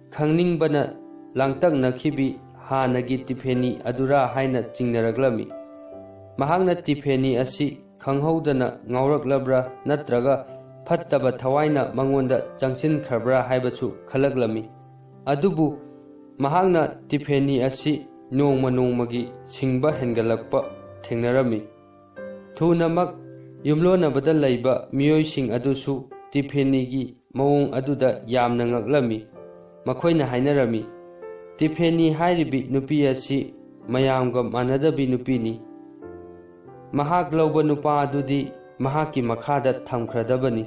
ꯈꯪꯅꯤꯡꯕꯅ ꯂꯥꯡꯇꯛꯅꯈꯤꯕꯤ ꯍꯥꯟꯅꯒꯤ ꯇꯤꯐꯦꯅꯤ ꯑꯗꯨꯔꯥ ꯍꯥꯏꯅ ꯆꯤꯡꯅꯔꯛꯂꯝꯃꯤ꯫ ꯃꯍꯥꯛꯅ ꯇꯤꯐꯦꯅꯤ ꯑꯁꯤ ꯈꯪꯍꯧꯗꯅ ꯉꯥꯎꯔꯛꯂꯕ꯭ꯔꯥ ꯅꯠꯇ꯭ꯔꯒ ꯐꯠꯇꯕ ꯊꯋꯥꯏꯅ ꯃꯉꯣꯟꯗ ꯆꯪꯁꯤꯟꯈ꯭ꯔꯕ꯭ꯔꯥ ꯍꯥꯏꯕꯁꯨ ꯈꯜꯂꯛꯂꯝꯃꯤ꯫ ꯑꯗꯨꯕꯨ ꯃꯍꯥꯛꯅ ꯇꯤꯐꯦꯅꯤ ꯑꯁꯤ ꯅꯣꯡꯃ ꯅꯣꯡꯃꯒꯤ ꯁꯤꯡꯕ ꯍꯦꯟꯒꯠꯂꯛꯄ ꯊꯦꯡꯅꯔꯝꯃꯤ꯫ ꯊꯨꯅꯃꯛ ꯌꯨꯝꯂꯣꯟꯅꯕꯗ ꯂꯩꯕ ꯃꯤꯑꯣꯏꯁꯤꯡ ꯑꯗꯨꯁꯨ ꯇꯤꯐꯦꯅꯤꯒꯤ ꯃꯑꯣꯡ ꯑꯗꯨꯗ ꯌꯥꯝꯅ ꯉꯛꯂꯝꯃꯤ꯫ ꯃꯈꯣꯏꯅ ꯍꯥꯏꯅꯔꯝꯃꯤ, "ꯇꯤꯐꯦꯅꯤ ꯍꯥꯏꯔꯤꯕꯤ ꯅꯨꯄꯤ ꯑꯁꯤ ꯃꯌꯥꯝꯒ ꯃꯥꯟꯅꯗꯕꯤ ꯅꯨꯄꯤꯅꯤ꯫ ꯃꯍꯥꯛ ꯂꯧꯕ ꯅꯨꯄꯥ ꯑꯗꯨꯗꯤ ꯃꯍꯥꯛꯀꯤ ꯃꯈꯥꯗ ꯊꯝꯈ꯭ꯔꯗꯕꯅꯤ꯫"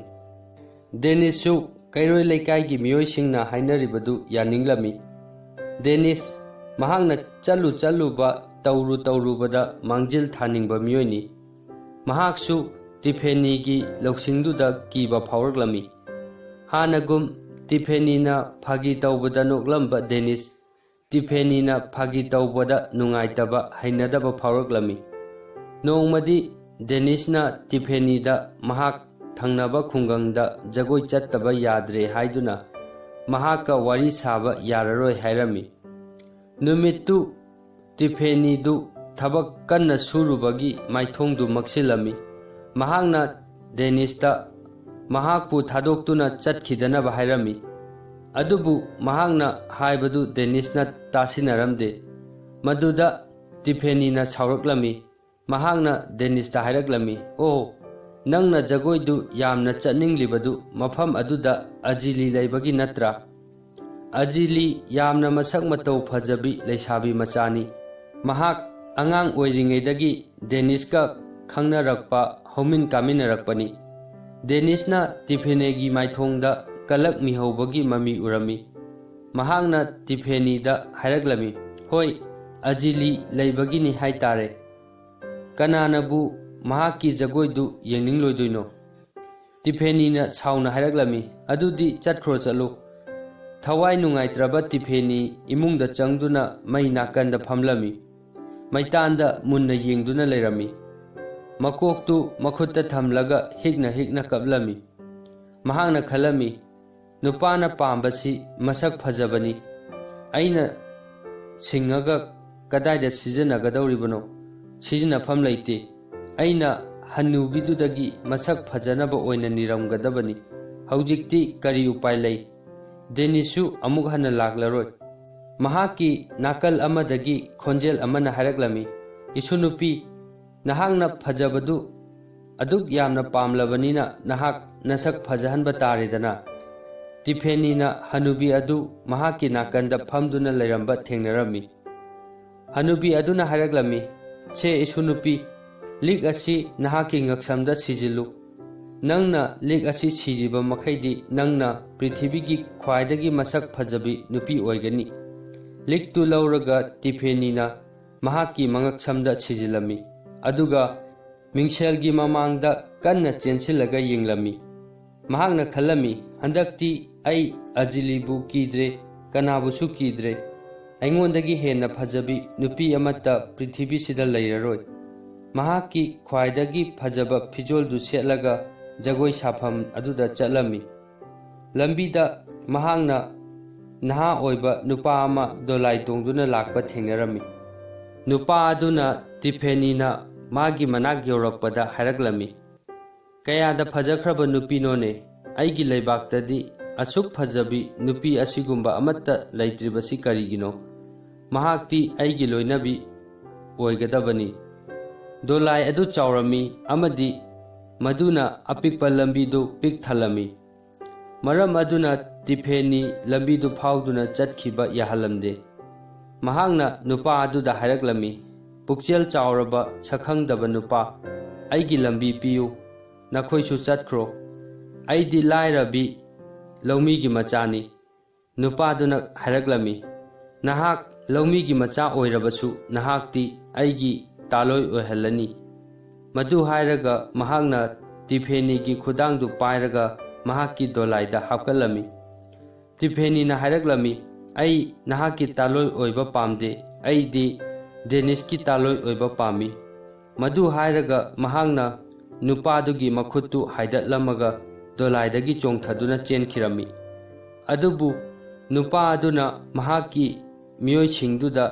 ꯗꯦꯅꯤꯁꯁꯨ ꯀꯩꯔꯣꯏ ꯂꯩꯀꯥꯏꯒꯤ ꯃꯤꯑꯣꯏꯁꯤꯡꯅ ꯍꯥꯏꯅꯔꯤꯕꯗꯨ ꯌꯥꯅꯤꯡꯂꯝꯃꯤ꯫ ꯗꯦꯅꯤꯁ ꯃꯍꯥꯛꯅ ꯆꯠꯂꯨ ꯆꯠꯂꯨꯕ, ꯇꯧꯔꯨ ꯇꯧꯔꯨꯕꯗ ꯃꯥꯡꯖꯤꯜ ꯊꯥꯅꯤꯡꯕ ꯃꯤꯑꯣꯏꯅꯤ꯫ ꯃꯍꯥꯛꯁꯨ ꯇꯤꯐꯦꯅꯤꯒꯤ ꯂꯧꯁꯤꯡꯗꯨꯗ ꯀꯤꯕ ꯐꯥꯎꯔꯛꯂꯝꯃꯤ꯫ ꯍꯥꯟꯅꯒꯨꯝ ꯇꯤꯐꯦꯅꯤꯅ ꯐꯥꯒꯤ ꯇꯧꯕꯗ ꯅꯣꯛꯂꯝꯕ ꯗꯦꯅꯤꯁ, ꯇꯤꯐꯦꯅꯤꯅ ꯐꯥꯒꯤ ꯇꯧꯕꯗ ꯅꯨꯡꯉꯥꯏꯇꯕ, ꯍꯩꯅꯗꯕ ꯐꯥꯎꯔꯛꯂꯝꯃꯤ꯫ ꯅꯣꯡꯃꯗꯤ ꯗꯦꯅꯤꯁꯅ ꯇꯤꯐꯦꯅꯤꯗ ꯃꯍꯥꯛ ꯊꯪꯅꯕ ꯈꯨꯡꯒꯪꯗ ꯖꯒꯣꯏ ꯆꯠꯇꯕ ꯌꯥꯗ꯭ꯔꯦ ꯍꯥꯏꯗꯨꯅ ꯃꯍꯥꯛꯀ ꯋꯥꯔꯤ ꯁꯥꯕ ꯌꯥꯔꯔꯣꯏ ꯍꯥꯏꯔꯝꯃꯤ꯫ ꯅꯨꯃꯤꯠꯇꯨ ꯇꯤꯐꯦꯅꯤꯗꯨ ꯊꯕꯛ ꯀꯟꯅ ꯁꯨꯔꯨꯕꯒꯤ ꯃꯥꯏꯊꯣꯡꯗꯨ ꯃꯛꯁꯤꯜꯂꯝꯃꯤ꯫ ꯃꯍꯥꯛꯅ ꯗꯦꯅꯤꯁꯇ ꯃꯍꯥꯛꯄꯨ ꯊꯥꯗꯣꯛꯇꯨꯅ ꯆꯠꯈꯤꯗꯅꯕ ꯍꯥꯏꯔꯝꯃꯤ꯫ ꯑꯗꯨꯕꯨ ꯃꯍꯥꯛꯅ ꯍꯥꯏꯕꯗꯨ ꯗꯦꯅꯤꯁꯅ ꯇꯥꯁꯤꯟꯅꯔꯝꯗꯦ꯫ ꯃꯗꯨꯗ ꯇꯤꯐꯦꯅꯤꯅ ꯁꯥꯎꯔꯛꯂꯝꯃꯤ꯫ ꯃꯍꯥꯛꯅ ꯗꯦꯅꯤꯁꯇ ꯍꯥꯏꯔꯛꯂꯝꯃꯤ, "ꯑꯣ, ꯅꯪꯅ ꯖꯒꯣꯏꯗꯨ ꯌꯥꯝꯅ ꯆꯠꯅꯤꯡꯂꯤꯕꯗꯨ ꯃꯐꯝ ꯑꯗꯨꯗ ꯑꯖꯤꯂꯤ ꯂꯩꯕꯒꯤ ꯅꯠꯇ꯭ꯔꯥ? ꯑꯖꯤꯂꯤ ꯌꯥꯝꯅ ꯃꯁꯛ ꯃꯇꯧ ꯐꯖꯕꯤ ꯂꯩꯁꯥꯕꯤ ꯃꯆꯥꯅꯤ꯫ ꯃꯍꯥꯛ ꯑꯉꯥꯡ ꯑꯣꯏꯔꯤꯉꯩꯗꯒꯤ ꯗꯦꯅꯤꯁꯀ ꯈꯪꯅꯔꯛꯄ, ꯍꯧꯃꯤꯟ ꯀꯥꯃꯤꯟꯅꯔꯛꯄꯅꯤ꯫" ꯗꯦꯅꯤꯁꯅ ꯇꯤꯐꯦꯅꯤꯒꯤ ꯃꯥꯏꯊꯣꯡꯗ ꯀꯂꯛ ꯃꯤꯍꯧꯕꯒꯤ ꯃꯃꯤ ꯎꯔꯝꯃꯤ꯫ ꯃꯍꯥꯛꯅ ꯇꯤꯐꯦꯅꯤꯗ ꯍꯥꯏꯔꯛꯂꯝꯃꯤ, "ꯍꯣꯏ, ꯑꯖꯤꯂꯤ ꯂꯩꯕꯒꯤꯅꯤ ꯍꯥꯏꯇꯥꯔꯦ꯫ ꯀꯅꯥꯅꯕꯨ ꯃꯍꯥꯛꯀꯤ ꯖꯒꯣꯏꯗꯨ ꯌꯦꯡꯅꯤꯡꯂꯣꯏꯗꯣꯏꯅꯣ?" ꯇꯤꯐꯦꯅꯤꯅ ꯁꯥꯎꯅ ꯍꯥꯏꯔꯛꯂꯝꯃꯤ, "ꯑꯗꯨꯗꯤ ꯆꯠꯈ꯭ꯔꯣ ꯆꯠꯂꯨ꯫" ꯊꯋꯥꯏ ꯅꯨꯡꯉꯥꯏꯇ꯭ꯔꯕ ꯇꯤꯐꯦꯅꯤ ꯏꯃꯨꯡꯗ ꯆꯪꯗꯨꯅ ꯃꯩ ꯅꯥꯀꯟꯗ ꯐꯝꯂꯝꯃꯤ꯫ ꯃꯩꯇꯥꯟꯗ ꯃꯨꯟꯅ ꯌꯦꯡꯗꯨꯅ ꯂꯩꯔꯝꯃꯤ꯫ ꯃꯀꯣꯛꯇꯨ ꯃꯈꯨꯠꯇ ꯊꯝꯂꯒ ꯍꯤꯛꯅ ꯍꯤꯛꯅ ꯀꯞꯂꯝꯃꯤ꯫ ꯃꯍꯥꯛꯅ ꯈꯜꯂꯝꯃꯤ, "ꯅꯨꯄꯥꯅ ꯄꯥꯝꯕꯁꯤ ꯃꯁꯛ ꯐꯖꯕꯅꯤ꯫ ꯑꯩꯅ ꯁꯤꯡꯉꯒ ꯀꯗꯥꯏꯗ ꯁꯤꯖꯤꯟꯅꯒꯗꯧꯔꯤꯕꯅꯣ? ꯁꯤꯖꯤꯟꯅꯐꯝ ꯂꯩꯇꯦ꯫ ꯑꯩꯅ ꯍꯟꯅꯨꯕꯤꯗꯨꯗꯒꯤ ꯃꯁꯛ ꯐꯖꯅꯕ ꯑꯣꯏꯅ ꯅꯤꯔꯝꯒꯗꯕꯅꯤ꯫ ꯍꯧꯖꯤꯛꯇꯤ ꯀꯔꯤ ꯎꯄꯥꯏ ꯂꯩ? ꯗꯦꯅꯤꯁꯁꯨ ꯑꯃꯨꯛ ꯍꯟꯅ ꯂꯥꯛꯂꯔꯣꯏ꯫" ꯃꯍꯥꯛꯀꯤ ꯅꯥꯀꯜ ꯑꯃꯗꯒꯤ ꯈꯣꯟꯖꯦꯜ ꯑꯃꯅ ꯍꯥꯏꯔꯛꯂꯝꯃꯤ, "ꯏꯁꯨ ꯅꯨꯄꯤ, ꯅꯍꯥꯛꯅ ꯐꯖꯕꯗꯨ ꯑꯗꯨꯛ ꯌꯥꯝꯅ ꯄꯥꯝꯂꯕꯅꯤꯅ ꯅꯍꯥꯛ ꯅꯁꯛ ꯐꯖꯍꯟꯕ ꯇꯥꯔꯦꯗꯅ꯫" ꯇꯤꯐꯦꯅꯤꯅ ꯍꯅꯨꯕꯤ ꯑꯗꯨ ꯃꯍꯥꯛꯀꯤ ꯅꯥꯀꯟꯗ ꯐꯝꯗꯨꯅ ꯂꯩꯔꯝꯕ ꯊꯦꯡꯅꯔꯝꯃꯤ꯫ ꯍꯅꯨꯕꯤ ꯑꯗꯨꯅ ꯍꯥꯏꯔꯛꯂꯝꯃꯤ, "ꯁꯦ ꯏꯁꯨ ꯅꯨꯄꯤ, ꯂꯤꯛ ꯑꯁꯤ ꯅꯍꯥꯛꯀꯤ ꯉꯛꯁꯝꯗ ꯁꯤꯖꯤꯜꯂꯨ꯫ ꯅꯪꯅ ꯂꯤꯛ ꯑꯁꯤ ꯁꯤꯔꯤꯕ ꯃꯈꯩꯗꯤ ꯅꯪꯅ ꯄ꯭ꯔꯤꯊꯤꯕꯤꯒꯤ ꯈ꯭ꯋꯥꯏꯗꯒꯤ ꯃꯁꯛ ꯐꯖꯕꯤ ꯅꯨꯄꯤ ꯑꯣꯏꯒꯅꯤ꯫" ꯂꯤꯛꯇꯨ ꯂꯧꯔꯒ ꯇꯤꯐꯦꯅꯤꯅ ꯃꯍꯥꯛꯀꯤ ꯃꯉꯛꯁꯝꯗ ꯁꯤꯖꯤꯜꯂꯝꯃꯤ꯫ ꯑꯗꯨꯒ ꯃꯤꯡꯁꯦꯜꯒꯤ ꯃꯃꯥꯡꯗ ꯀꯟꯅ ꯆꯦꯟꯁꯤꯜꯂꯒ ꯌꯦꯡꯂꯝꯃꯤ꯫ ꯃꯍꯥꯛꯅ ꯈꯜꯂꯝꯃꯤ, "ꯍꯟꯗꯛꯇꯤ ꯑꯩ ꯑꯖꯤꯂꯤꯕꯨ ꯀꯤꯗ꯭ꯔꯦ, ꯀꯅꯥꯕꯨꯁꯨ ꯀꯤꯗ꯭ꯔꯦ꯫ ꯑꯩꯉꯣꯟꯗꯒꯤ ꯍꯦꯟꯅ ꯐꯖꯕꯤ ꯅꯨꯄꯤ ꯑꯃꯠꯇ ꯄ꯭ꯔꯤꯊꯤꯕꯤꯁꯤꯗ ꯂꯩꯔꯔꯣꯏ꯫" ꯃꯍꯥꯛꯀꯤ ꯈ꯭ꯋꯥꯏꯗꯒꯤ ꯐꯖꯕ ꯐꯤꯖꯣꯜꯗꯨ ꯁꯦꯠꯂꯒ ꯖꯒꯣꯏ ꯁꯥꯐꯝ ꯑꯗꯨꯗ ꯆꯠꯂꯝꯃꯤ꯫ ꯂꯝꯕꯤꯗ ꯃꯍꯥꯛꯅ ꯅꯍꯥ ꯑꯣꯏꯕ ꯅꯨꯄꯥ ꯑꯃ ꯗꯣꯂꯥꯏ ꯇꯣꯡꯗꯨꯅ ꯂꯥꯛꯄ ꯊꯦꯡꯅꯔꯝꯃꯤ꯫ ꯅꯨꯄꯥ ꯑꯗꯨꯅ ꯇꯤꯐꯦꯅꯤꯅ ꯃꯥꯒꯤ ꯃꯅꯥꯛ ꯌꯧꯔꯛꯄꯗ ꯍꯥꯏꯔꯛꯂꯝꯃꯤ, "ꯀꯌꯥꯗ ꯐꯖꯈ꯭ꯔꯕ ꯅꯨꯄꯤꯅꯣꯅꯦ! ꯑꯩꯒꯤ ꯂꯩꯕꯥꯛꯇꯗꯤ ꯑꯁꯨꯛ ꯐꯖꯕꯤ ꯅꯨꯄꯤ ꯑꯁꯤꯒꯨꯝꯕ ꯑꯃꯠꯇ ꯂꯩꯇ꯭ꯔꯤꯕꯁꯤ ꯀꯔꯤꯒꯤꯅꯣ? ꯃꯍꯥꯛꯇꯤ ꯑꯩꯒꯤ ꯂꯣꯏꯅꯕꯤ ꯑꯣꯏꯒꯗꯕꯅꯤ꯫" ꯗꯣꯂꯥꯏ ꯑꯗꯨ ꯆꯥꯎꯔꯝꯃꯤ ꯑꯃꯗꯤ ꯃꯗꯨꯅ ꯑꯄꯤꯛꯄ ꯂꯝꯕꯤꯗꯨ ꯄꯤꯛ ꯊꯜꯂꯝꯃꯤ꯫ ꯃꯔꯝ ꯑꯗꯨꯅ ꯇꯤꯐꯦꯅꯤ ꯂꯝꯕꯤꯗꯨ ꯐꯥꯎꯗꯨꯅ ꯆꯠꯈꯤꯕ ꯌꯥꯍꯜꯂꯝꯗꯦ꯫ ꯃꯍꯥꯛꯅ ꯅꯨꯄꯥ ꯑꯗꯨꯗ ꯍꯥꯏꯔꯛꯂꯝꯃꯤ, "ꯄꯨꯛꯆꯦꯜ ꯆꯥꯎꯔꯕ ꯁꯛꯈꯪꯗꯕ ꯅꯨꯄꯥ, ꯑꯩꯒꯤ ꯂꯝꯕꯤ ꯄꯤꯌꯨ꯫ ꯅꯈꯣꯏꯁꯨ ꯆꯠꯈ꯭ꯔꯣ꯫ ꯑꯩꯗꯤ ꯂꯥꯏꯔꯕꯤ ꯂꯧꯃꯤꯒꯤ ꯃꯆꯥꯅꯤ꯫" ꯅꯨꯄꯥꯗꯨꯅ ꯍꯥꯏꯔꯛꯂꯝꯃꯤ, "ꯅꯍꯥꯛ ꯂꯧꯃꯤꯒꯤ ꯃꯆꯥ ꯑꯣꯏꯔꯕꯁꯨ ꯅꯍꯥꯛꯇꯤ ꯑꯩꯒꯤ ꯇꯥꯂꯣꯏ ꯑꯣꯏꯍꯜꯂꯅꯤ꯫" ꯃꯗꯨ ꯍꯥꯏꯔꯒ ꯃꯍꯥꯛꯅ ꯇꯤꯐꯦꯅꯤꯒꯤ ꯈꯨꯗꯥꯡꯗꯨ ꯄꯥꯏꯔꯒ ꯃꯍꯥꯛꯀꯤ ꯗꯣꯂꯥꯏꯗ ꯍꯥꯞꯀꯠꯂꯝꯃꯤ꯫ ꯇꯤꯐꯦꯅꯤꯅ ꯍꯥꯏꯔꯛꯂꯝꯃꯤ, "ꯑꯩ ꯅꯍꯥꯛꯀꯤ ꯇꯥꯂꯣꯏ ꯑꯣꯏꯕ ꯄꯥꯝꯗꯦ, ꯑꯩꯗꯤ ꯗꯦꯅꯤꯁꯀꯤ ꯇꯥꯂꯣꯏ ꯑꯣꯏꯕ ꯄꯥꯝꯃꯤ꯫" ꯃꯗꯨ ꯍꯥꯏꯔꯒ ꯃꯍꯥꯛꯅ ꯅꯨꯄꯥꯗꯨꯒꯤ ꯃꯈꯨꯠꯇꯨ ꯍꯥꯏꯗꯠꯂꯝꯃꯒ ꯗꯣꯂꯥꯏꯗꯒꯤ ꯆꯣꯡꯊꯗꯨꯅ ꯆꯦꯟꯈꯤꯔꯝꯃꯤ꯫ ꯑꯗꯨꯕꯨ ꯅꯨꯄꯥ ꯑꯗꯨꯅ ꯃꯍꯥꯛꯀꯤ ꯃꯤꯑꯣꯏꯁꯤꯡꯗꯨꯗ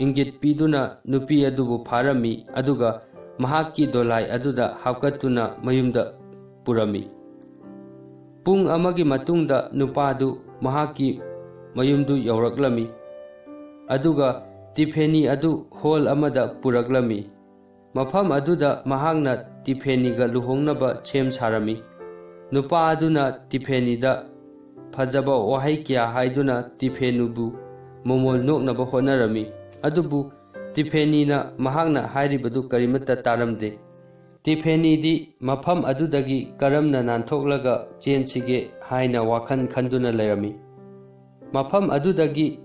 ꯏꯪꯒꯤꯠ ꯄꯤꯗꯨꯅ ꯅꯨꯄꯤ ꯑꯗꯨꯕꯨ ꯐꯥꯔꯝꯃꯤ, ꯑꯗꯨꯒ ꯃꯍꯥꯛꯀꯤ ꯗꯣꯂꯥꯏ ꯑꯗꯨꯗ ꯍꯥꯞꯀꯠꯇꯨꯅ ꯃꯌꯨꯝꯗ ꯄꯨꯔꯝꯃꯤ꯫ ꯄꯨꯡ ꯑꯃꯒꯤ ꯃꯇꯨꯡꯗ ꯅꯨꯄꯥꯗꯨ ꯃꯍꯥꯛꯀꯤ ꯃꯌꯨꯝꯗꯨ ꯌꯧꯔꯛꯂꯝꯃꯤ, ꯑꯗꯨꯒ ꯇꯤꯐꯦꯅꯤ ꯑꯗꯨ ꯍꯣꯜ ꯑꯃꯗ ꯄꯨꯔꯛꯂꯝꯃꯤ꯫ ꯃꯐꯝ ꯑꯗꯨꯗ ꯃꯍꯥꯛꯅ ꯇꯤꯐꯦꯅꯤꯒ ꯂꯨꯍꯣꯡꯅꯕ ꯁꯦꯝ ꯁꯥꯔꯝꯃꯤ꯫ ꯅꯨꯄꯥ ꯑꯗꯨꯅ ꯇꯤꯐꯦꯅꯤꯗ ꯐꯖꯕ ꯋꯥꯍꯩ ꯀꯌꯥ ꯍꯥꯏꯗꯨꯅ ꯇꯤꯐꯦꯅꯤꯕꯨ ꯃꯃꯣꯜ ꯅꯣꯛꯅꯕ ꯍꯣꯠꯅꯔꯝꯃꯤ, ꯑꯗꯨꯕꯨ ꯇꯤꯐꯦꯅꯤꯅ ꯃꯍꯥꯛꯅ ꯍꯥꯏꯔꯤꯕꯗꯨ ꯀꯔꯤꯃꯠꯇ ꯇꯥꯔꯝꯗꯦ꯫ ꯇꯤꯐꯦꯅꯤꯗꯤ ꯃꯐꯝ ꯑꯗꯨꯗꯒꯤ ꯀꯔꯝꯅ ꯅꯥꯟꯊꯣꯛꯂꯒ ꯆꯦꯟꯁꯤꯒꯦ ꯍꯥꯏꯅ ꯋꯥꯈꯜ ꯈꯟꯗꯨꯅ ꯂꯩꯔꯝꯃꯤ꯫ ꯃꯐꯝ ꯑꯗꯨꯗꯒꯤ